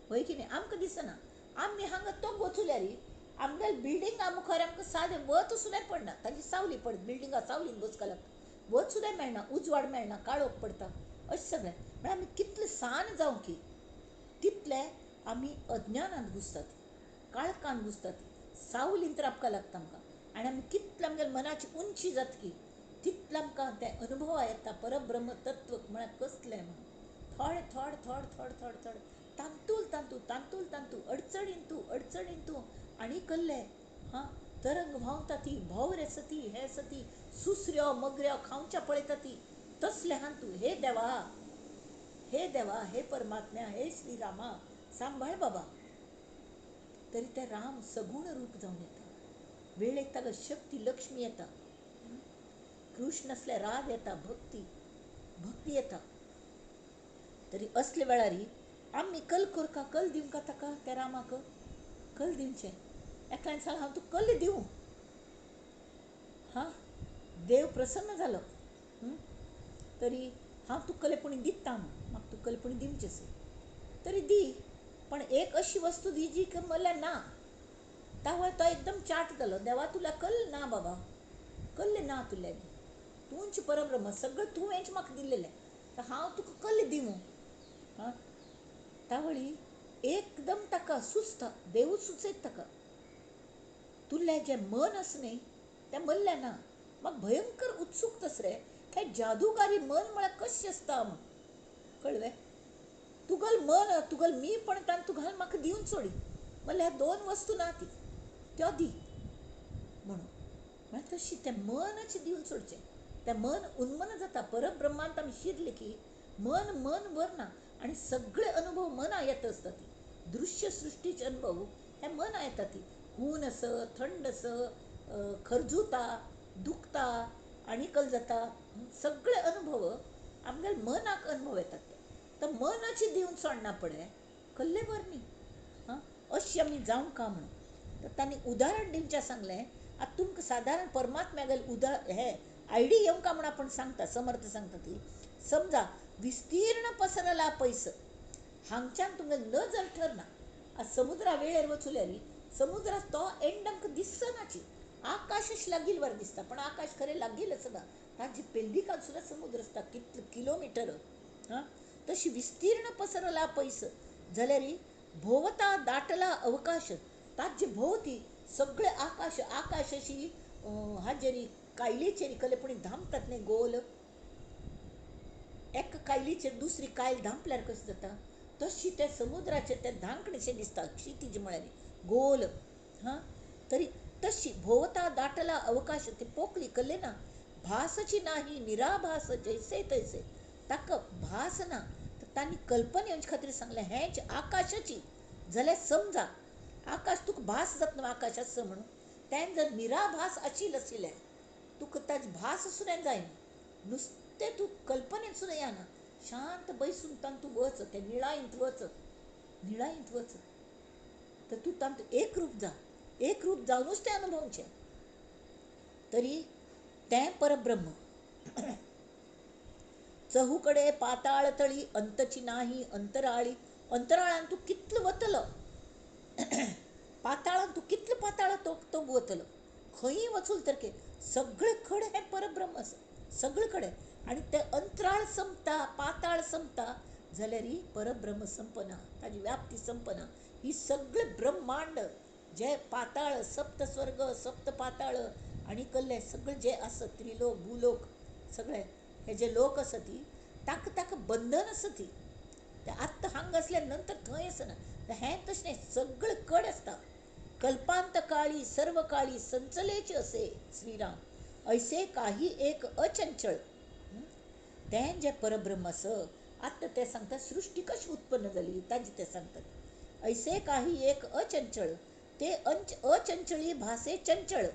हय की न्ही? आमकां दिसना. आमी हांगा तोग वचुल्यार आमगेले बिल्डिंगा मुखार आमकां सादें वत सुद्दां पडना, ताजी सावली पडटा, बिल्डिंगा सावलीन बसका लागता, वत सुद्दां मेळना, उजवाड मेळना, काळोख पडटा अशें सगळें. म्हळ्यार आमी कितले सान जावं की तितले आमी अज्ञानांत घुसतात, काळखांत घुसतात, सावलीन राबपाक लागता आमकां. आनी आमी कितले आमगेले मनाची उंची जाता की तितलें आमकां तें अनुभवा येता परब्रह्म तत्व म्हळ्यार कसलें म्हणून. थोडे थोडे थोडे थोडे थोडे थोडे तांतूल तांतू तांतूल तांतू अडचणीन तूं अडचणीन तूं आनी कल्ले. हां, तरंग व्हांवता ती भोंवर सती हे सती सुसऱ्यो मगऱ्यो खावच्या पळयता ती तसले हां तूं. हे देवा, हे देवा, हे परमात्म्या, हे श्रीरामा सांबाळ बाबा. तरी ते राम सगुण रूप जावन येता. वेळेक ताका शक्ती लक्ष्मी येता, कृष्ण आसल्यार राग येता, भक्ती भक्ती येता. तरी असले वेळार आमी कल करका कल दिवंका ताका त्या रामाक कल दिवचें. एकल्यान सांग हांव तुका कल दिवं. हां, देव प्रसन्न जालो तरी हांव तुका कले पुणी दिता म्हूण म्हाका तुका कले पुणी दिवचें आसा तरी दी, पण एक अशी वस्तू दी जी म्हणल्यार ना. तावळ तो एकदम चाट जालो, देवा तुला कल ना बाबा, कल्ले ना तुल्या, तूंच परब्रह्म सगळें तुवेंच म्हाका दिल्लेलें, तर हांव तुका कल्ले दिवं. हां, तावळी एकदम ताका सुचता, देवूच सुचयत ताका, तुलें जें मन आसा न्ही तें मल्लें ना. म्हाका भयंकर उत्सुकता आसा रे, हें जादूगारी मन म्हळ्यार कशें आसता म्हूण कळ्ळें. तुगल मन तुगल मी पण तांकां तूं घाल म्हाका दिवन सोडी, म्हणल्यार ह्या दोन वस्तू ना ती त्यो दी म्हणून. म्हळ्यार तशी तें मनच दिवन सोडचें. तें मन उन्मन जाता. परब्रह्मांत आमी शिरले की मन मन वरना आनी सगळे अनुभव मना येत आसता. ती दृश्य सृष्टीचे अनुभव हे मना येता. ती हून आस, थंड आस, खरजुता, दुखता आनी कल जाता, सगळे अनुभव आमगे मनाक अनुभव येतात. तर मनाची दिवन सोडना पडे कल्ले बर न्ही. हां, अशी आमी जावंक का म्हणून तर तांणी उदाहरण दिवचें सांगलें. आतां तुमकां सादारण परमात्म्यागेर हे आयडी येवंक म्हूण आपूण सांगता, समर्थ सांगता ती. समजा विस्तीर्ण पसरला पैस, हांगच्यान तुमगे नजर ठरना. आतां समुद्रा वेळेर वचुल्यार समुद्रात तो एंड आमकां दिसनाची, आकाश लागील वर दिसता, पण आकाश खरें लागील आसना, ताजी पेल्लिकान सुद्दां समुद्र आसता कितले किलोमिटर. हां, तशी विस्तीर्ण पसरला पैस जाल्यार भोवता दाटला अवकाश, ताजे भोवती सगळे आकाश आकाश अशी हाजेरी कायलीचेर कलेपणी धांपतात न्ही गोल, एका कायलीचेर दुसरी कायल धांपल्यार कशें जाता तशी त्या समुद्राचेर ते धांकणेशें दिसता क्षितीज म्हळ्यार गोल. हां, तरी तशी भोवता दाटला अवकाश ते पोकळी कल्ले ना, भासची नाही निराभास जैसे तैसे, ताका भास ना. तर तांणी कल्पना येवचे खातीर सांगलें हेंच आकाशाची जाल्यार समजा आकाश तुका भास जातना आकाश आसा म्हणून तें जर निराभास आशिल्लें आशिल्लें तुका ताजी भास सुद्दां जायना, नुस्तें तूं कल्पनेन सुद्दां येना, शांत बैसून तांतूं वच, ते निळायंत वच, निळायंत वच, तर तूं तांतूं एकरूप जा, एकरूप जावनूच तें अनुभवचें. तरी तें परब्रह्म. चहूकडे पाताळ तळी अंतची नाही अंतराळी, अंतराळान तूं कितलो वतलो, पाताळान तूं कितलो पाताळ तो वतलो, खंयी वचूल तर सगळे कडेन हें परब्रह्म आसा, सगळे कडेन. आनी तें अंतराळ संपता, पाताळ संपता जाल्यार परब्रह्म संपना, ताजी व्याप्ती संपना. ही सगळे ब्रह्मांड जे पाताळ, सप्त स्वर्ग, सप्त पाताळ आनी कल्ले सगळे जे आसा त्रिलोक भूलोक सगळे हे जे लोक आसा ती ताका ताका बंधन आसा ती ते आत्तां हांगा आसल्या नंतर थंय आसना. हें तशें सगळे कडेन आसता. कल्पांत काळी सर्व काळी संचलेचे असे श्रीराम ऐसे काही एक अचंचळ. तें जें परब्रह्म आसा आत्तां तें सांगता सृश्टी कशी उत्पन्न जाली ताजें तें सांगतात. ऐसे काही एक अचंचळ ते अचंचळी भासे चंचळ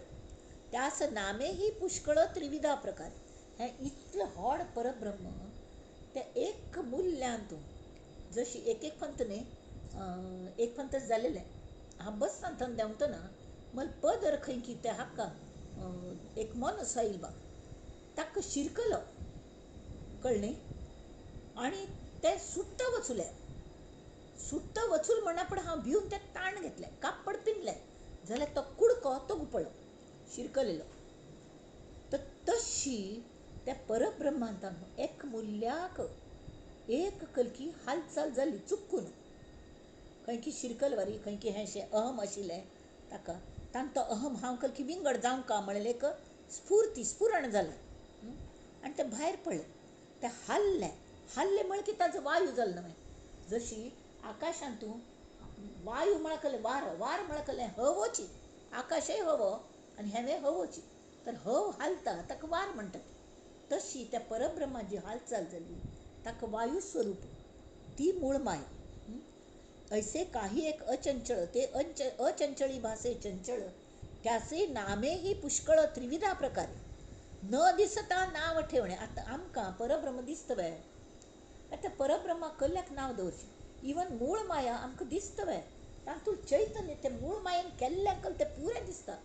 त्यास नामे ही पुष्कळ त्रिविधा प्रकार. हें इतलें व्हड परब्रह्म तें एक मुल्यांत जशी एक एक पंत न्ही एक पंतच जालेलें हांव बसना थंय देंवतना मला पदर खंय की ते हाका एक मनस आयल बा ताका शिरकलो कळ्ळें आनी तें सुट्टा वचुलें, सुट्टा वचूल म्हणा पण हांव भिवन तें ताण घेतलें, कापड पिनलें जाल्यार तो कुडको तो गुपळ्ळो शिरकलेलो. तर तशी त्या परब्रह्मांत एक मुल्याक एक कलकी हालचाल जाली चुकून, खंय की शिरकल वारी खंय की हें अहम आशिल्लें ताका तांकां तो अहम हांव कलकी विंगड जावंक का म्हणलें एक स्फूर्ती स्फुरण जालें आनी तें भायर पडलें, तें हाल्लें, हाल्लें म्हळ्यार की ताजो वायू जालो न्हय. जशी आकाशांतू वायू म्हळ्यार कलें वार, वार म्हळ्यार कलें हवोची, आकाशय हवो आनी हेवें हवोची, तर हव हालता ताका वार म्हणटात. तशी त्या परब्रह्माची हालचाल जाली ताका वायू स्वरूप ती मूळ माया. ऐसे काही एक अचंचळ ते अचंचळी भासे चंचळ त्याचे नामे ही पुष्कळ त्रिविधा प्रकारे. न दिसता नाव ठेवणे. आतां आमकां परब्रह्म दिसता वे, आतां परब्रह्मा कल्ल्याक नांव दवरचें, इवन मूळ माया आमकां दिसता वे, तातूंत चैतन्य तें मूळ मायेन केल्लें कल तें पुरें दिसता.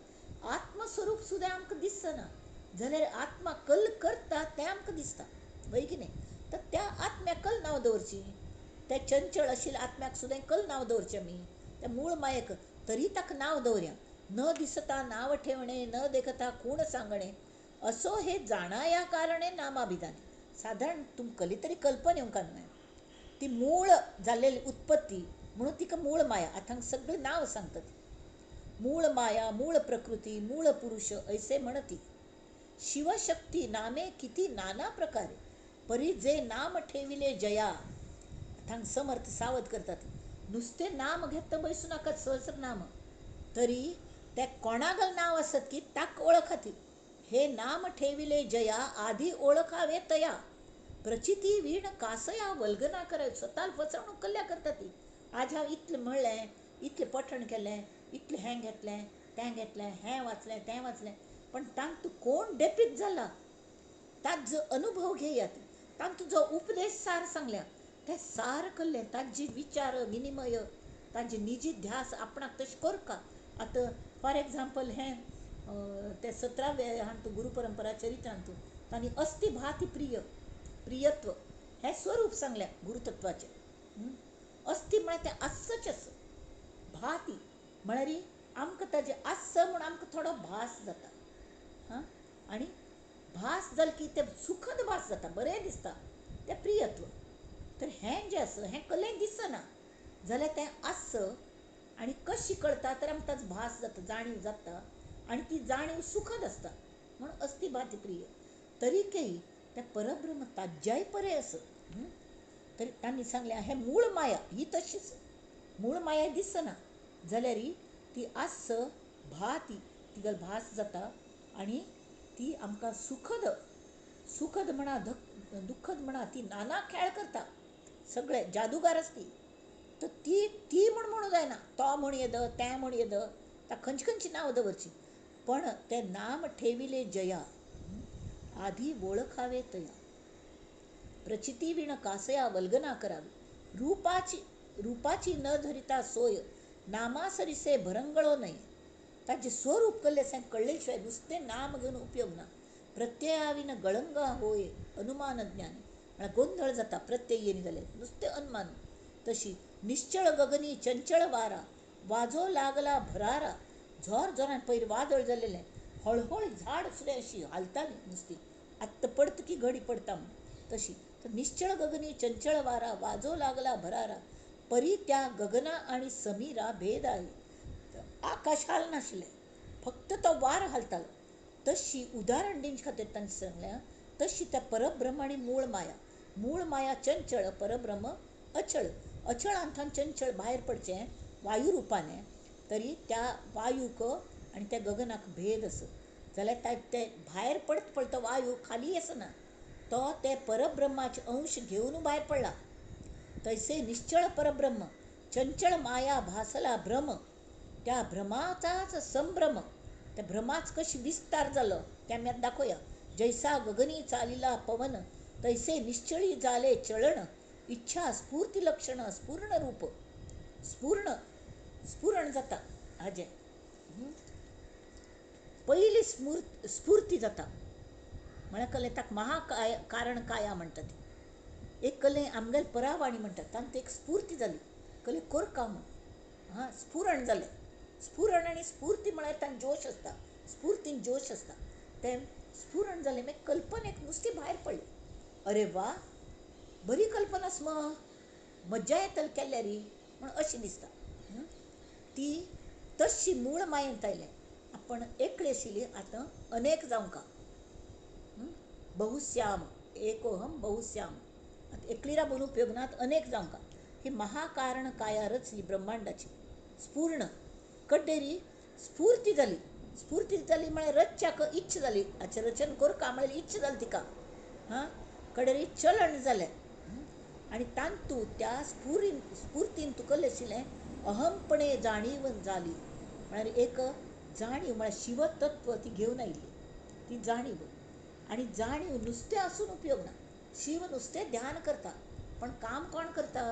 आत्मस्वरूप सुद्दां आमकां दिसना जाल्यार आत्मा कल करता तें आमकां दिसता वय की न्ही. तर त्या आत्म्याक कल नांव दवरची, त्या चंचळ आशिल्ल्या आत्म्याक सुद्दां कल नांव दवरचें आमी त्या मूळ मायेक, तरी ताका नांव दवरया. न दिसता नांव ठेवणे न देखता खूण सांगणे असो हे जाणाया कारणे नामाभिधाने. साधारण तुमकां तरी कल्पना येवंक न्हय ती मूळ जाल्लेली उत्पत्ती म्हणून तिका मूळ माया. आतां सगळें नांव सांगता ती मूळ माया, मूळ प्रकृती, मूळ पुरुष ऐसे म्हणती. शिवशक्ती नामे किती नाना प्रकारे परी जे नाम ठेविले जया. आतां समर्थ सावध करतात, नुस्तें नाम घेत बैसू नाका सहस्र नाम, तरी त्या कोणागल नांव आसत की ताक ओळखाती. हे नाम ठेविले जया आधी ओळखावे तया, प्रचिती वीण कासया वल्गना करावी. स्वताल फसवणूक कल्ल्या करता ती. आज हांव इतलें म्हणलें, इतलें पठण केलें, इतलें हें घेतलें तें घेतलें, हें वाचलें तें वाचलें, पण तांतूं कोण डेपीक जाला ताजो अनुभव घेयात, तांतूं जो उपदेश सार सांगल्या तें सार केल्लें, ताजी विचार विनिमय, ताजी निजी ध्यास आपणाक तशें करका. आतां फॉर एग्जाम्पल हें ते 17व्या हातूंत गुरू परंपरा चरित्रांतू तांणी अस्थि भाती प्रिय प्रियत्व हें स्वरूप सांगलें गुरुतत्वाचें. अस्थि म्हळ्यार तें आसचें आसा, भाती म्हळ्यार आमकां ताजें आसा म्हूण आमकां थोडो भास जाता. हां, आनी भास जाल की तें सुखद भास जाता, बरें दिसता, तें प्रियत्व. तर हें जें आसा हें कलें दिसना जाल्यार तें आसा आनी कशी कळटा तर आमकां ताजो भास जाता, जाणीव जाता आनी ती जाणीव सुखद आसता म्हूण अस्थि भाती प्रिय. तरीकय तें परब्रह्म ताज्याय परे आसा. तरी तांणी सांगलें हें मूळ माया ही तशीच, मूळ माया दिसना जाल्यार ती आस भाती तिगेलो भास जाता आनी ती आमकां सुखद सुखद म्हणा दुःखद म्हणा ती नाना खेळ करता, सगळे जादूगार आसती. तर ती ती म्हूण म्हणूं जायना, तो म्हूण येद तें म्हूण येद, ता खंयची खंयची नांव दवरची, पण तें नाम ठेविले जया आधी वळखावे तया, प्रचिती विण कासया वल्गना करावी, रूपाची रूपाची न धरिता सोय, नामासरिसे भरंगळो न्हय. ताजें स्वरूप कल्लें आसा कळ्ळे शिवाय नुस्तें नाम घेवन उपयोग ना. प्रत्ययाविन गळंग होय अनुमान ज्ञानी, म्हळ्यार गोंधळ जाता प्रत्यय येयना जाल्यार नुस्तें अनुमान. तशी निश्चळ गगनी चंचळ वारा, वाजो लागला भरारा, झोर झोरान पयर वादळ जाल्लें, हळहळ झाड सुद्दां अशी हालताली नुस्ती, आत्तां पडत की घडी पडता म्हूण तशी. तर निश्चळ गगनी चंचळ वारा, वाजो लागला भरारा, परी त्या गगना आनी समीरा भेद आहे. आकाश हालनाशिल्लें, फक्त तो वार हालतालो. तशी उदाहरण दिवचे खातीर तांणी सांगलें तशी त्या परब्रह्म आनी मूळ माया, मूळ माया चंचळ, परब्रह्म अचळ, अचळांतल्यान चंचळ भायर पडचें वायू रुपाने, तरी त्या वायूक आनी त्या गगनाक भेद आसा जाल्यार ते भायर पडत पडत वायू खाली आसना, तो ते परब्रह्माचे अंश घेवन भायर पडला. तैसे निश्चळ परब्रह्म चंचळ माया भासला भ्रम, त्या भ्रमाचाच संभ्रम, त्या भ्रमाच कशी विस्तार जालो ते आमी आतां दाखोवया. जैसा गगनी चालिला पवन, तैसे निश्चळी जाले चलण, इच्छा स्फूर्ती लक्षण स्फूर्ण रूप, स्फूर्ण स्फुरण जाता हाजें पयली स्फूर्ती जाता म्हळ्यार कलें ताका महाकाय कारण काया म्हणटा ती. एक कलें आमगेले परावाणी म्हणटात तांकां एक स्फूर्ती जाली, कलें कोरका म्हूण, हां स्फुरण जालें. स्फुरण आनी स्फूर्ती म्हळ्यार तांकां जोश आसता, स्फूर्तीन जोश आसता, तें स्फुरण जालें मागीर कल्पनेक नुस्ती भायर पडली, अरे वा बरी कल्पना आसा मग, मज्जा येतली केल्यार म्हूण अशें दिसता. ती तशी मूळ मायेंत आयलें, आपण एकली आशिल्ली आतां अनेक जावंका, बहुश्याम एकोहम बहुश्याम, आतां एकली राबून उपयोग ना, अनेक जावंका. ही महाकारण काया रचली ब्रह्मांडाची स्फूर्ण कड्डेरी स्फूर्ती जाली, स्फूर्ती जाली म्हळ्यार रचच्याक इच्छा जाली, हाचें रचन करका म्हळ्यार इच्छा जाली तिका, हां कडेरी चलण जालें आनी तांतू त्या स्फूर्तीन तुका आशिल्लें अहमपणे जाणीव जाली, म्हळ्यार एक जाणीव म्हळ्यार शिवतत्व ती घेवन आयिल्ली ती जाणीव. आनी जाणीव नुस्तें आसून उपयोग ना, शिव नुस्तें ध्यान करता पण काम कोण करता,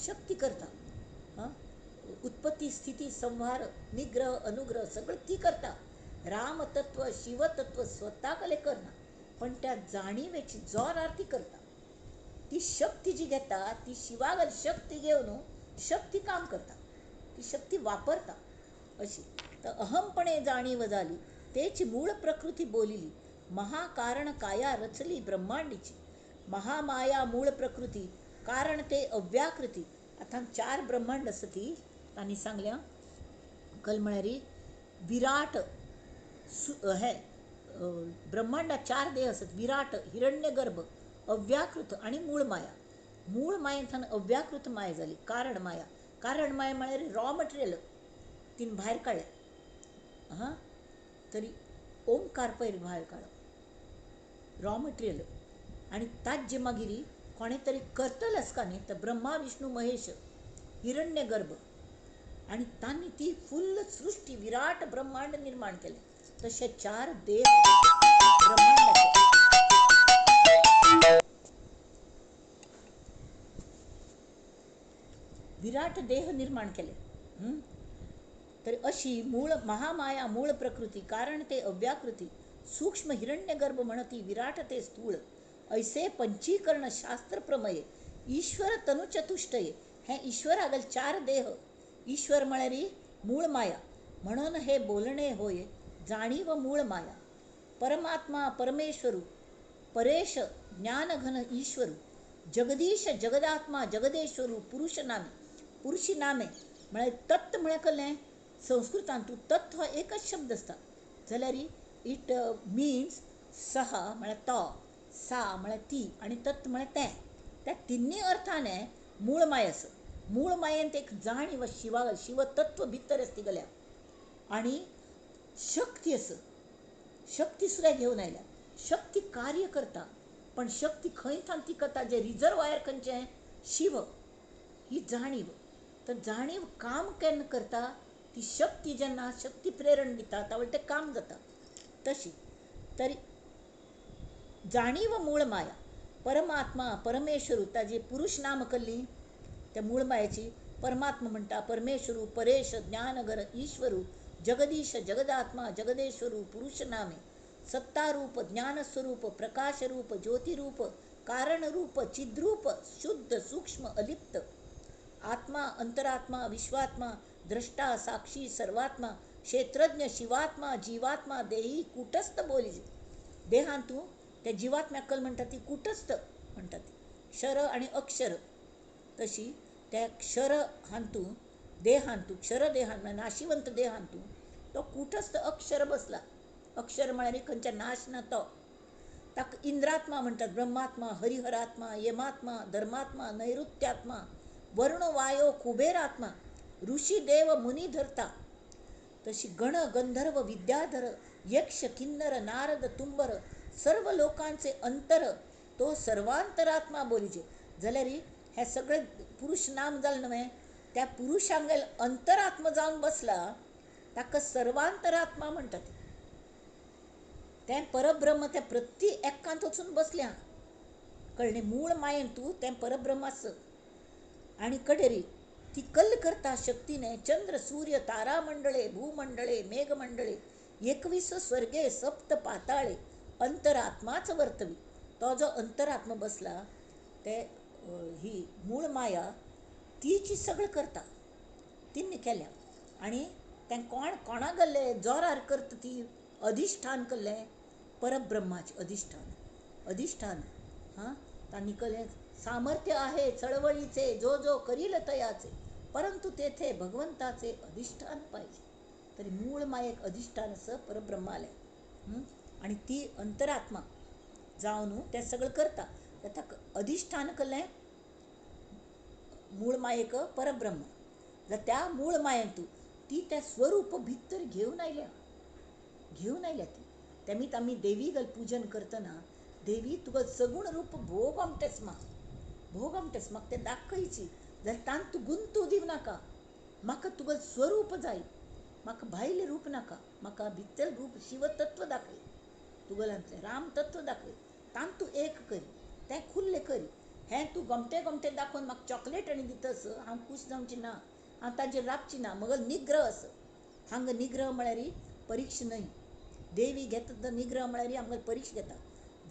शक्ती करता. हां, उत्पत्ती स्थिती संहार निग्रह अनुग्रह सगळं ती करता. रामतत्व शिवतत्व स्वता कले करना, पण त्या जाणीवेची जोरार ती करता. ती शक्ती जी घेता ती शिवागल शक्ती घेवन शक्ती काम करता, ती शक्ती वापरता अशी. तर अहमपणे जाणीव जाली तेची मूळ प्रकृती बोलिली, महाकारण काया रचली ब्रह्मांडीची, महामाया मूळ प्रकृती कारण ते अव्याकृती. आतां चार ब्रह्मांड आसा ती तांणी सांगल्या कल म्हळ्यार विराट हे ब्रह्मांडात चार देह आसत, विराट, हिरण्यगर्भ, अव्याकृत आनी मूळ माया. मूळ मायेंतल्यान अव्याकृत माया जाली, कारण माया. कारण माया म्हळ्यार रॉ मटेरियल तिन भायर काडलें. हां, तरी ओंकार पयर भायर काडप रॉ मटेरियल आनी ताजे मागीर कोणें तरी करतले आसता न्ही तर ब्रह्मा विष्णू महेश हिरण्य गर्भ आनी तांणी ती फुल्ल सृश्टी विराट ब्रह्मांड निर्माण केलें. तशे चार देह ब्रह्मांडाचे. विराट देह निर्माण केले. तर अशी मूळ महामाया मूळ प्रकृती कारण ते अव्याकृती सूक्ष्म हिरण्यगर्भ म्हणती विराट ते स्थूळ ऐसे पंचीकरण शास्त्र प्रमये ईश्वर तनुचतुष्टये. हे ईश्वरागल चार देह. ईश्वर म्हळ्यार मूळ माया म्हणून हे बोलणे होय जाणीव मूळ माया. परमात्मा परमेश्वरू परेश ज्ञानघन ईश्वरू जगदीश जगदात्मा जगदेश्वरू पुरुष नामे. पुरुषी नामे म्हळ्यार तत्व म्हळ्यार कसलें संस्कृतांत तूं तत्व हो एकच शब्द आसता जाल्यार it means सह म्हळ्यार तो, सा म्हळ्यार ती आनी तत्व म्हळ्यार तें. त्या तिन्ही अर्थाने मूळ माय आसा. मूळ मायेंत एक जाणीव शिवा शिवतत्व भितर आसती गेल्या आनी शक्ती आसा. शक्ती सुद्दां घेवन आयल्या. शक्ती कार्य करता पण शक्ती खंय थावन ती करता जे रिजर्वायर खंयचें शिव ही जाणीव. तर जाणीव काम केन्ना करता ती शक्ती जेन्ना शक्ती प्रेरण दिता त्यावेळी तें काम जाता. तशी तरी जाणीव मूळ माया परमात्मा परमेश्वरू ताजी पुरुष नाम कल्ली त्या मूळ मायेची परमात्मा म्हणटा परमेश्वरू परेश ज्ञानघन ईश्वरू जगदीश जगदात्मा जगदेश्वरू पुरुष नामे सत्तारूप ज्ञानस्वरूप प्रकाशरूप ज्योतिरूप कारणरूप चिद्रूप शुद्ध सूक्ष्म अलिप्त आत्मा अंतरात्मा विश्वात्मा द्रष्टा साक्षी सर्वात्मा क्षेत्रज्ञ शिवात्मा जीवात्मा देही कुटस्थ बोली. देहान तूं त्या जिवात्म्याक कल म्हणटा ती कुटस्थ म्हणटा ती क्षर आनी अक्षर. तशी त्या क्षर हांतू देहांतू क्षर देहान म्हळ्यार नाशिवंत देहांतू तो कुटस्थ अक्षर बसला. अक्षर म्हळ्यार खंयच्या नाश ना तो. ताका इंद्रात्मा म्हणटात ब्रह्मात्मा हरिहरात्मा यमात्मा धर्मात्मा नैऋत्यात्मा वर्ण वायो कुबेरात्मा ऋषी देव मुनी धरता. तशी गण गंधर्व विद्याधर यक्ष किन्नर नारद तुंबर सर्व लोकांचे अंतर तो सर्वांतरात्मा बोलीचे. जाल्यार हे सगळे पुरुष नाम जालें न्हय त्या पुरुषांगेल अंतरात्मा जावन बसला ताका सर्वांतरात्मा म्हणटात. तें परब्रह्म त्या प्रति एकांत वचून बसल्या कळ्ळें. मूळ मायेन तूं तें परब्रह्म आस आनी कडेरी ती कल्ल करता शक्तीने चंद्र सूर्य तारामंडळे भूमंडळे मेघमंडळे 21 स्वर्गे सप्त पाताळे अंतरात्माच वर्तवी. तो जो अंतरात्मा बसला ते ही मूळ माया तीची सगळें करता तिन्नी केल्या. आनी तें कोण कोणा गेल्ले जोरार करता ती अधिष्ठान केल्लें परब्रह्माचें अधिष्ठान. अधिष्ठान हां तांणी केलें सामर्थ्य आहे चळवळीचे जो जो करील तयाचे परंतु तेथे भगवंताचे अधिष्ठान पाहिजे. तरी मूळ मायेक अधिष्ठान असं परब्रह्मालें आनी ती अंतरात्मा जावन तें सगळें करता. ताका अधिष्ठान केलें मूळ मायेक परब्रह्म. जाल्यार त्या मूळ मायेंतू ती त्या स्वरूप भितर घेवन आयल्या घेवन आयल्या ती. तेमीत आमी देवी गल पूजन करतना देवी तुका सगुण रूप भोग आमटेस म्हाका भोग आमटेस म्हाका तें दाखयची जाल्यार तांत तूं गुंतू दिवं नाका. म्हाका तुका स्वरूप जाय म्हाका भायलें रूप नाका म्हाका भितर रूप शिवतत्व दाखय तुगेल्यांतलें रामतत्व दाखय तांत तूं एक करी तें खुल्लें करी. हें तूं गमटे गमटे दाखोवन म्हाका चॉकलेट आनी दितस हांव खूश जावची ना हांव ताजेर राबची ना. मगल निग्रह आसा हांगा निग्रह म्हळ्यार परीक्षा न्हय. देवी घेता तो निग्रह म्हळ्यार आमकां परीक्षा घेता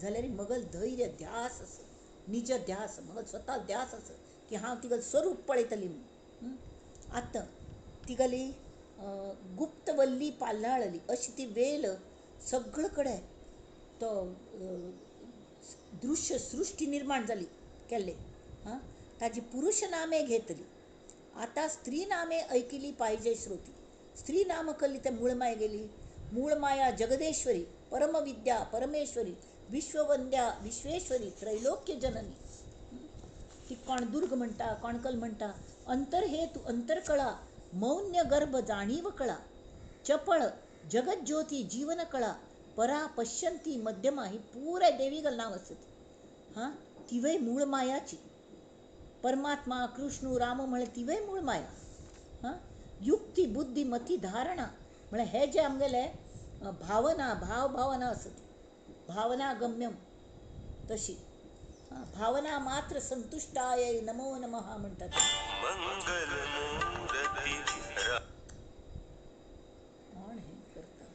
जाल्यार मगल धैर्य ध्यास आसा निज ध्यास मगल स्वता ध्यास आसा की हांव तिगेलें स्वरूप पळयतली म्हणून. आतां तिगेली गुप्तवल्ली पाल्हाळली अशी ती वेल सगळे कडेन तो दृश्य सृश्टी निर्माण जाली केल्ले. हां ताजी पुरुष नामे घेतली. आतां स्त्री नामे ऐकली पाहिजे श्रोती. स्त्री नाम कल्ली ते मूळ माय गेली. मूळ माया जगदेश्वरी परमविद्या परमेश्वरी विश्ववंद्या विश्वेश्वरी त्रैलोक्य जननी. ती कोण दुर्ग म्हणटा कोण कल म्हणटा अंतरहेतू अंतरकळा मौन्य गर्भ जाणीव कळा चपळ जगज्योती जीवन कळा परा पश्यंती मध्यमा ही पुराय देवीगल नांव आसत. हां, तिवय मूळ मायाची. परमात्मा कृष्ण राम म्हळ्यार तिवय मूळ माया. हां, युक्ती बुद्धी मती धारणा म्हळ्यार हे जे आमगेले भावना, भाव भावना आसत, भावना गम्यम तशी भावना मात्र संतुष्टाय नमो नमः म्हणतात. कोण हे करता?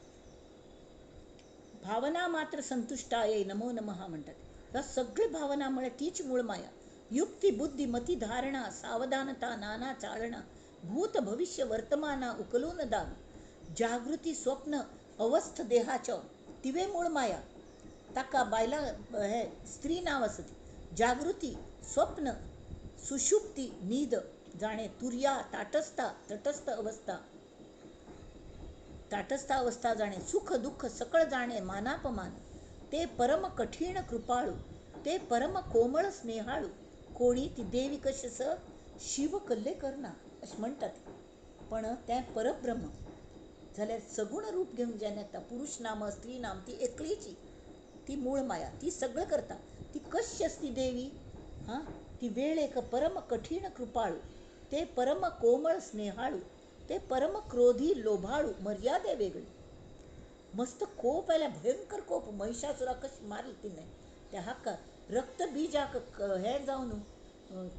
भावना मात्र संतुष्टाय नमो नमः म्हणतात. ह्या सगळे भावना म्हळ्यार तीच मूळ माया. युक्ती बुद्धी मती धारणा सावधानता नाना चाळणा भूत भविष्य वर्तमाना उकलून दावी जागृती स्वप्न अवस्थ देहाचो तिवे मूळ माया. ताका बायला हे स्त्री नांव आसता. जागृती स्वप्न सुषुप्ती न्हीद जाणे तुर्या ताटस्था तटस्थ अवस्था, ताटस्था अवस्था जाणे सुख दुःख सकळ जाणे मानापमान ते परम कठीण कृपाळू ते परम कोमळ स्नेहाळू कोणी ती देवी कशी शिव कल्ले करना अशें म्हणटात. पण तें परब्रह्म जाल्यार सगुण रूप घेवन जेन्ना येता पुरुष नाम स्त्री नाम ती एकलीची ती मूळ माया ती सगळें करता. ती कशी आसती देवी? हां, ती वेळेक परम कठीण कृपाळू ते परम कोमळ स्नेहाळू ते परम क्रोधी लोभाळू मर्यादे वेगळी. मस्त कोप आयल्या, भयंकर कोप. महिषासुरा कशी मारली तिणें त्या हाका रक्तबीजाक हें जावन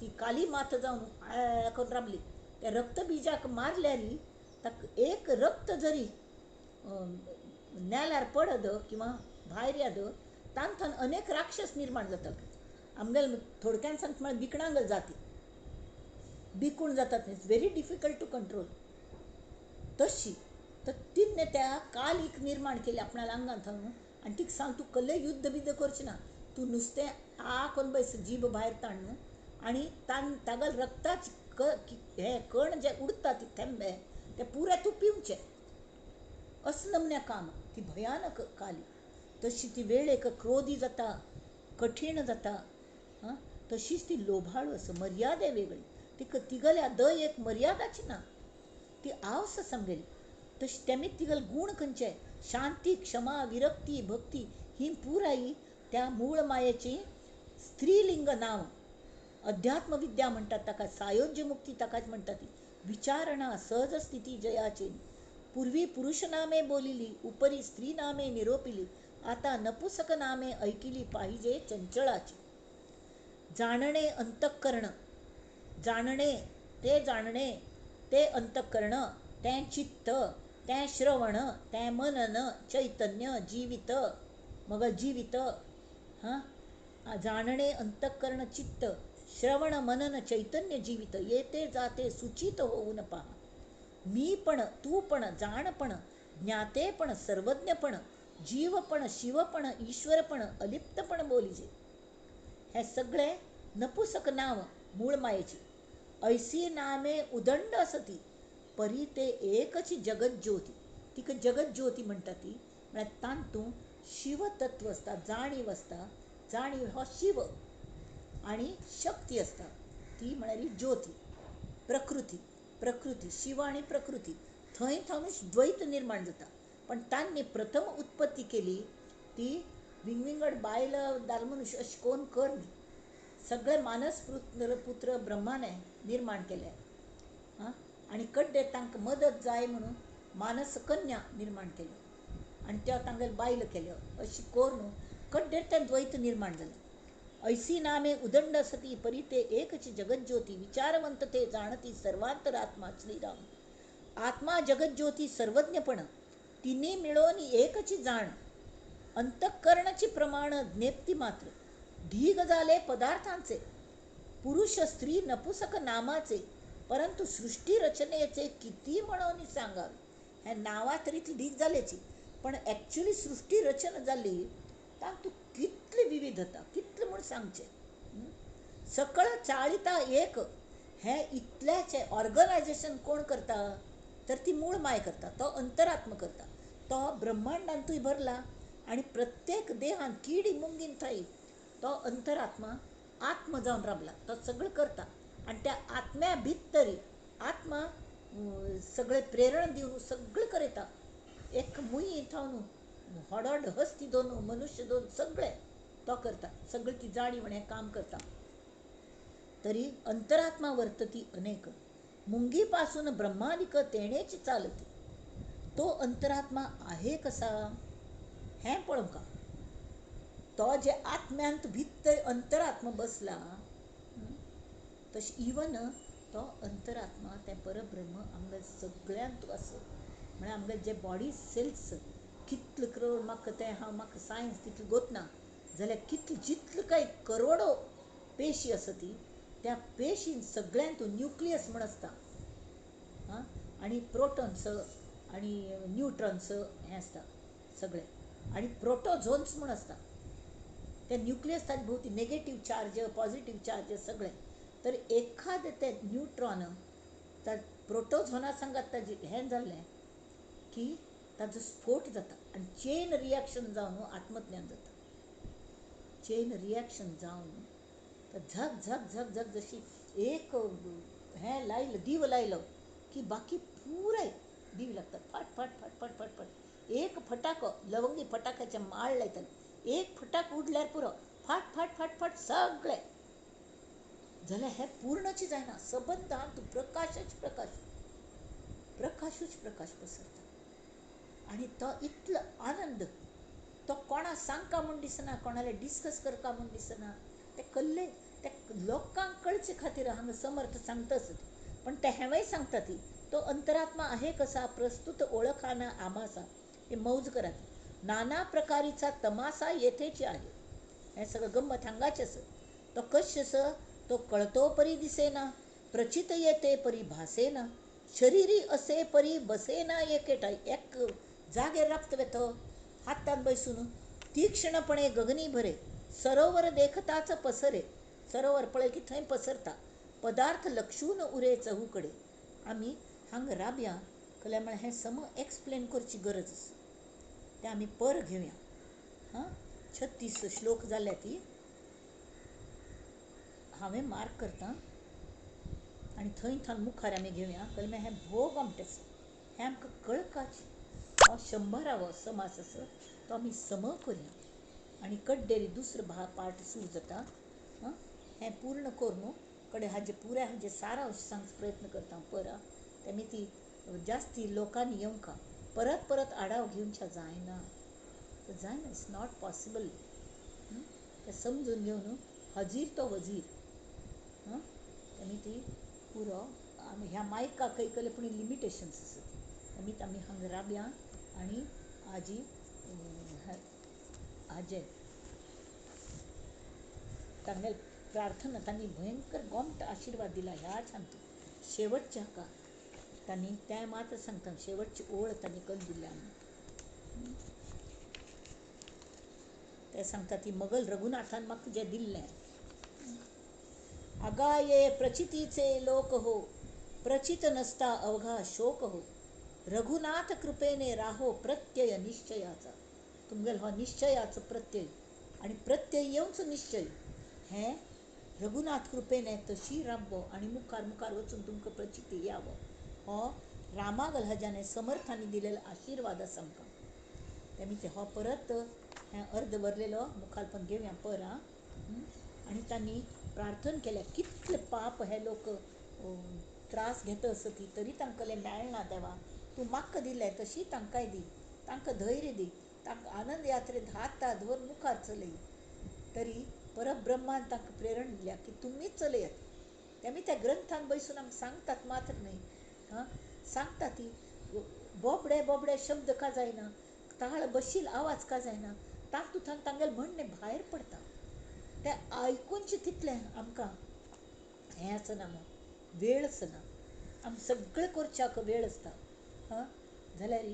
ती काली मात जावन करून राबली. त्या रक्तबीजाक मारल्यार ताका एक रक्त जरी नेल्यार पडत किंवा भायर याद तांतून अनेक राक्षस निर्माण जातात. आमगेले थोडक्यान सांगता म्हळ्यार बिकणांगल जाती बिकूण जातात. It's very difficult to control. तशी तर तिने त्या कालीक निर्माण केली आपणाल्या आंगान थावन आनी तिका सांग तूं कसलें युद्ध बिद्ध करचें ना, तूं नुस्तें आ करून बैस जीब भायर ताण आनी तागेले रक्ताचे हे कण जे उरता ते थेंबे ते पुरे तूं पिवचे. असं नमन्या काम ती भयानक काली. तशी ती वेळेक क्रोधी जाता, कठीण जाता. हां, तशीच ती लोभाळू आसा, मर्यादे वेगळी. तिका तिगल्या दय एक मर्यादाची ना, ती आवस आसा आमगेली. तशी तेमी तिगल गूण खंयचे शांती क्षमा विरक्ती भक्ती ही पुराय त्या मूळ मायेची स्त्रीलिंग नांव. अध्यात्मविद्या म्हणटात ताका, सायोज्य मुक्ती ताकाच म्हणटात ती. विचारणा सहज स्थिती जयाची. पूर्वी पुरुष नामे बोलिली उपरी स्त्री नामे निरोपिली आता नपुसक नामे ऐकिली पाहिजे चंचळाची. जाणणे अंतःकरण, जाणणे ते जाणणे ते अंतःकरण तें चित्त तें श्रवण तें मनन चैतन्य जीवित मग जीवित. हां, जाणणे अंतःकरण चित्त श्रवण मनन चैतन्य जीवित येते जाते सुचित होऊन पहा. मी पण तू पण जाणपण ज्ञातेपण सर्वज्ञपण जीवपण शिवपण ईश्वरपण अलिप्तपण बोलिजे. हे सगळे नपुसक नाव मूळ मायेची. ऐसी नामे उदंड असती परी ते एकच जगज्ज्योती. तिका जगज्ज्योती म्हणटा ती म्हळ्यार तातूंत शिवतत्व आसता, जाणीव आसता. जाणीव हो शिव आनी शक्ती आसता ती म्हळ्यार ज्योती. प्रकृती, प्रकृती शिव आनी प्रकृती थंय थावनूच द्वैत निर्माण जाता. पण तांणी प्रथम उत्पत्ती केली ती विंगविंगड बायल दादलो मनुष्य अशें कोण कर न्ही. सगळे मानस पुत्र ब्रह्माने निर्माण केले. आं, आनी कड्डे तांकां मदत जाय म्हणून मानस कन्या निर्माण केल्यो आनी त्या तांगेले बायल केल्यो. अशें करून कड्डे तें द्वैत निर्माण जालें. ऐसी नामे उदंड असती परी ते एकच जगज्ज्योती विचारवंत ते जाणती सर्वांतरात्मा श्रीराम. आत्मा जगज्ज्योती सर्वज्ञपण तिन्ही मिळोन एकची जाण अंतःकरणाची प्रमाण ज्ञेप्ती मात्र ढीग झाले पदार्थांचे पुरुष स्त्री नपुसक नामाचे परंतु सृष्टी रचनेचे किती म्हणून सांगावे. ह्या नांवा तरी ती ढीग जाल्याची पण ॲक्च्युली सृष्टी रचना जाली तातूंत कितली विविधता कितले म्हूण सांगचें. सकळ चाळिता एक हें इतल्याचें ऑर्गनायजेशन कोण करता तर ती मूळ माय करता, तो अंतरात्म करता. तो ब्रह्मांडांतूय भरला आनी प्रत्येक देहान किडी मुंगीन थंय तो अंतरात्मा आत्म जावन राबला, तो सगळें करता. आनी त्या आत्म्या भितरी आत्मा सगळें प्रेरणा दिवन सगळें करता. एक मुयी थावन व्हड हस्ती दोन, मनुष्य दोन, सगळे तो करता, सगळी ती जाणीव हें काम करता. तरी अंतरात्मा वर्तती अनेक, मुंगीपासून ब्रह्मादिक तेणेच चालती. तो अंतरात्मा आहे कसा हें पळोवंक. तो जे आत्म्यांत भितर अंतरात्मा बसला तशें इवन तो अंतरात्मा तें परब्रह्म आमगे सगळ्यांत आसा. म्हळ्यार आमगे जे बॉडी सेल्स कितले करोड, म्हाका तें हांव म्हाका सायन्स तितली गोतना जाल्यार कितले जितले कांय करोडो पेशी आसा ती त्या पेशीन सगळ्यांत न्युक्लियस म्हण आसता आं, आनी प्रोटॉन्स आनी न्युट्रॉन्स हें आसता सगळें, आनी प्रोटोझोन्स म्हूण आसता. त्या न्युक्लियस ताजे भोवती नेगेटीव चार्ज पॉझिटीव चार्ज सगळें. तर एखादें तें न्युट्रॉन त्या प्रोटोझोना सांगात ताजें हें जाल्लें की ताजो स्फोट जाता आनी चेन रिएक्शन जावन आत्मज्ञान जाता. चेन रिएक्शन जावन तर झक झक झक झक जशी एक हें लायलो दिव लायलो की बाकी पुराय दिव लागतात, फाट फाट फाट फाट फाट फाट. एक फटाको लवंगी फटाक्याचे माळ लायताले, एक फटाक उडल्यार पुरो, फाट फाट फाट फाट सगळे. जाल्यार हें पूर्णच जायना, सबंद तूं प्रकाशच प्रकाश, प्रकाशूच प्रकाश पसरता. आनी तो इतलो आनंद तो कोणा सांगका म्हूण दिसना, कोणाले डिस्कस करका म्हूण दिसना. ते कल्ले ते लोकांक कळचे खातीर हांगा समर्थ सांगता आसत, पण ते हेंवय सांगता ती तो अंतरात्मा आहे कसा प्रस्तुत ओळखाना आमासा. हे मौज करात, नाना प्रकारीचा तमासा येथेच आहे. हें सगळं गंमत हांगाच आसा. तो कश्य तो कळतो परी दिसेना, प्रचित येते परी भासेना, शरीरी असे परी बसेना एके ठाई. एक जागेर राबता वेतो हातान बैसून तीक्ष्णपणे गगनी भरे, सरोवर देखताच पसरे. सरोवर पळय की थंय पसरता, पदार्थ लक्षून उरे चहूकडे. आमी हांगा राबया कल्या म्हळ्यार हें सम एक्सप्लेन करची गरज आसा, तें आमी पर घेवया. हां, 36 श्लोक जाल्या ती हांवें मार्क करता आनी थंय थावन मुखार आमी घेवया. कल्या हें भोव गोमटें आसा, हें आमकां कळकाचें. हो 100रावो समास आसा तो आमी सम करुया आनी कड्डेरी दुसरो पार्ट सुरू जाता. हां, हें पूर्ण करून कडे हाजे पुराय हाजे सारांश सांगचो प्रयत्न करता परा. तेमी ती जास्ती लोकांनी येवंका परत परत आडाव घेवच्या जायना, जायना, it's not possible. तें समजून घेवन हजीर तो वजीर. हां, तेमी ती पुरो आमी ह्या मायकाक आयकलें पूण लिमिटेशन्स आसत. तेमी आमी हांगा राबया आनी आजी हाजे तांगेले प्रार्थना तांणी भयंकर गोमटो आशिर्वाद दिला ह्याच हातूंत. शेवटच्या हाका तांणी तें मात्र सांगता, शेवटची ओळ तांणी करून दिल्या आमी. ते सांगता ती मगल रघुनाथान म्हाका जें दिल्लें, आगाये प्रचितीचे लोक हो, प्रचित नसता अवघा शोक हो, रघुनाथ कृपेने राहो प्रत्यय निश्चयाचा. तुमगेलो हो निश्चयाचो प्रत्यय आनी प्रत्यय येवचो निश्चय हें रघुनाथ कृपेने तशी राबो आनी मुखार मुखार वचून तुमकां प्रचिती यावो. हो रामागल हजाने समर्थांनी दिलेलो आशिर्वाद आसा आमकां. तेमी ते हो परत हें अर्द वरलेलो मुखार पण घेवया परा. आनी तांणी प्रार्थना केल्या, कितले पाप हे लोक त्रास घेता आसत तरी तांकां मेळना देवा, तूं म्हाका दिलें तशी तांकांय दी, तांकां धैर्य दी, तांकां आनंद यात्रेंत हात दवर मुखार चलय. तरी परब्रह्मान तांकां प्रेरणा दिल्या की तुमीच चलयात. तेमी त्या ग्रंथान बैसून आमकां सांगतात मात्र न्हय, हां सांगता ती बोबडे बोबडे शब्द का जायना, ताळ बशील आवाज का जायना, तातूंत तांगेलें म्हणणें भायर पडटा. तें आयकूनचें तितलें आमकां हें आसना, वेळ आसना, आमी सगळें करच्याक वेळ आसता. हां, जाल्यार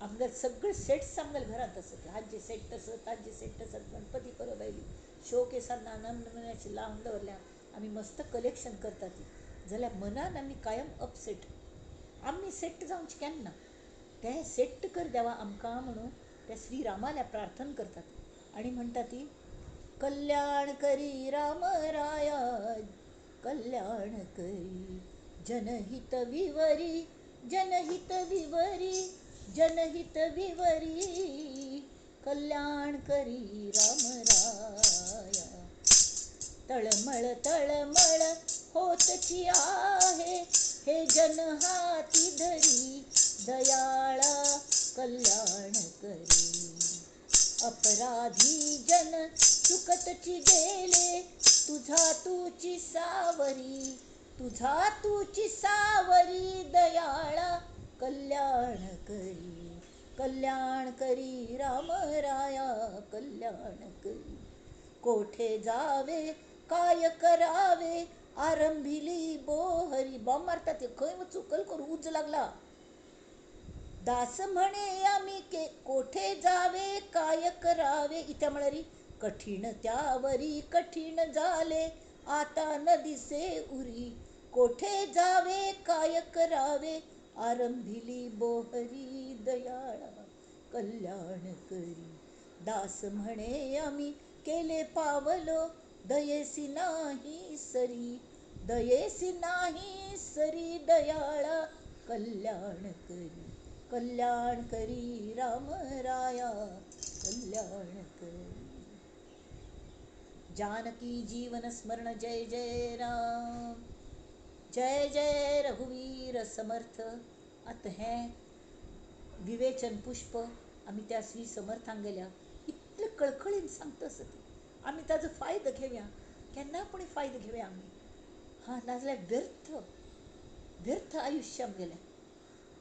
आमगेले सगळे सेट्स आमगेले घरांत आसत, हाजे सेट आसत, ताजे सेट आसत. गणपती परब आयली शोकेसान नाना नमुन्याची लावन दवरल्या, आमी मस्त कलेक्शन करता ती. जाल्यार मनान आमी कायम अपसेट, आमी सेट जावचें केन्ना, तें सेट कर देवा आमकां म्हणून ते श्रीरामाल्या प्रार्थना करतात आनी म्हणटा ती कल्याण करी राम राया, कल्याण करी जनहित विवरी, जनहित विवरी, जनहित विवरी, कल्याण करी रामराया. तळमळ तळमळ होतची आहे हे जन हाती धरी दयाळा कल्याण करी. अपराधी जन चुकतची गेले तुझा तुची सावरी, तुझा तुची सावरी दयाळा कल्याण करी, कल्याण करी रामराया कल्याण करी. कोठे जावे काय करावे आरंभिली बोहरी. बॉम्ब मारतात ते खंय वचू कल करू उज लागला. दास म्हणे आम्ही के कोठे जावे काय करावे. इथे म्हणारी कठीण त्यावरी कठीण झाले आता न दिसे उरी. कोठे जावे काय करावे आरंभिली बोहरी दयाळा कल्याण करी. दास म्हणे आम्ही केले पावलो दयेसी नाही सरी, दयेसी नाही सरी दयाळा कल्याण करी, कल्याण करी रामराया कल्याण करी. जानकी जीवन स्मरण जय जय राम, जय जय रघुवीर समर्थ. आतां हें विवेचन पुष्प आमी त्या श्री समर्थांक गेल्या इतले कळकळीन सांगता आसा ती. आमी ताजो फायदो घेवया, केन्ना पूण फायदो घेवया आमी. हां, नाजाल्यार व्यर्थ व्यर्थ आयुश्य आमगेलें.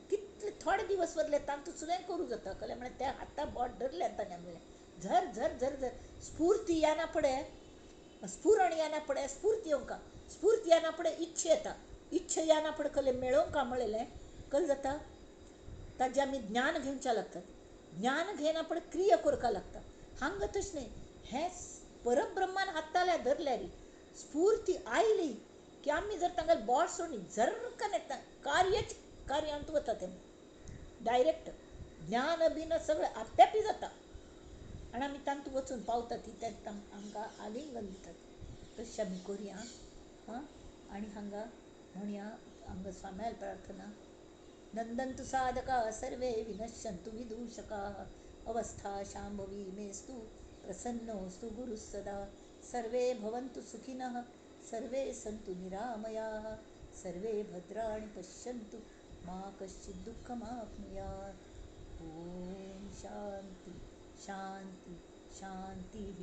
कितले थोडे दिवस उरले तांतूं सुद्दां करूं जाता. कळ्ळें म्हळ्यार त्या हाता बोट धरलें ताणें आमगेलें. झर झर झर झर स्फूर्ती येना फुडें, स्फुरण येना फुडें स्फूर्ती येवंका, स्फूर्ती येना फुडें इच्छा येता, इच्छा येना फुडें कले मेळोवंका म्हणलें कल जाता. ताजें आमी ज्ञान घेवच्या लागतात, ज्ञान घेयना फुडें क्रिया करपाक लागता. हांगा तशें न्ही, हें परब्रह्मान हाताल्या धरल्यार स्फूर्ती आयली की आमी जर तांकां बोट सोडली झर्रकन येता कार्यच कार्यांत वता तें डायरेक्ट. ज्ञान बीन सगळें आपत्यापी जाता आनी आमी तांतूं वचून पावता ती आमकां आलिंगन दितात. तशें आमी करुया. हां, आनी हांगा म्हणया आमकां स्वाम्याल प्रार्थना. नंदन्तु साधका सर्वे विनश्यन्तु विदूषकाः अवस्था शाम्भवी मेस्तु प्रसन्नोऽस्तु गुरुः सदा. सर्वे भवन्तु सुखिनः सर्वे सन्तु निरामयाः सर्वे भद्राणि पश्यन्तु मा कश्चित् दुःखमाप्नुयात्. ॐ शान्ति शान्ति शान्तिः.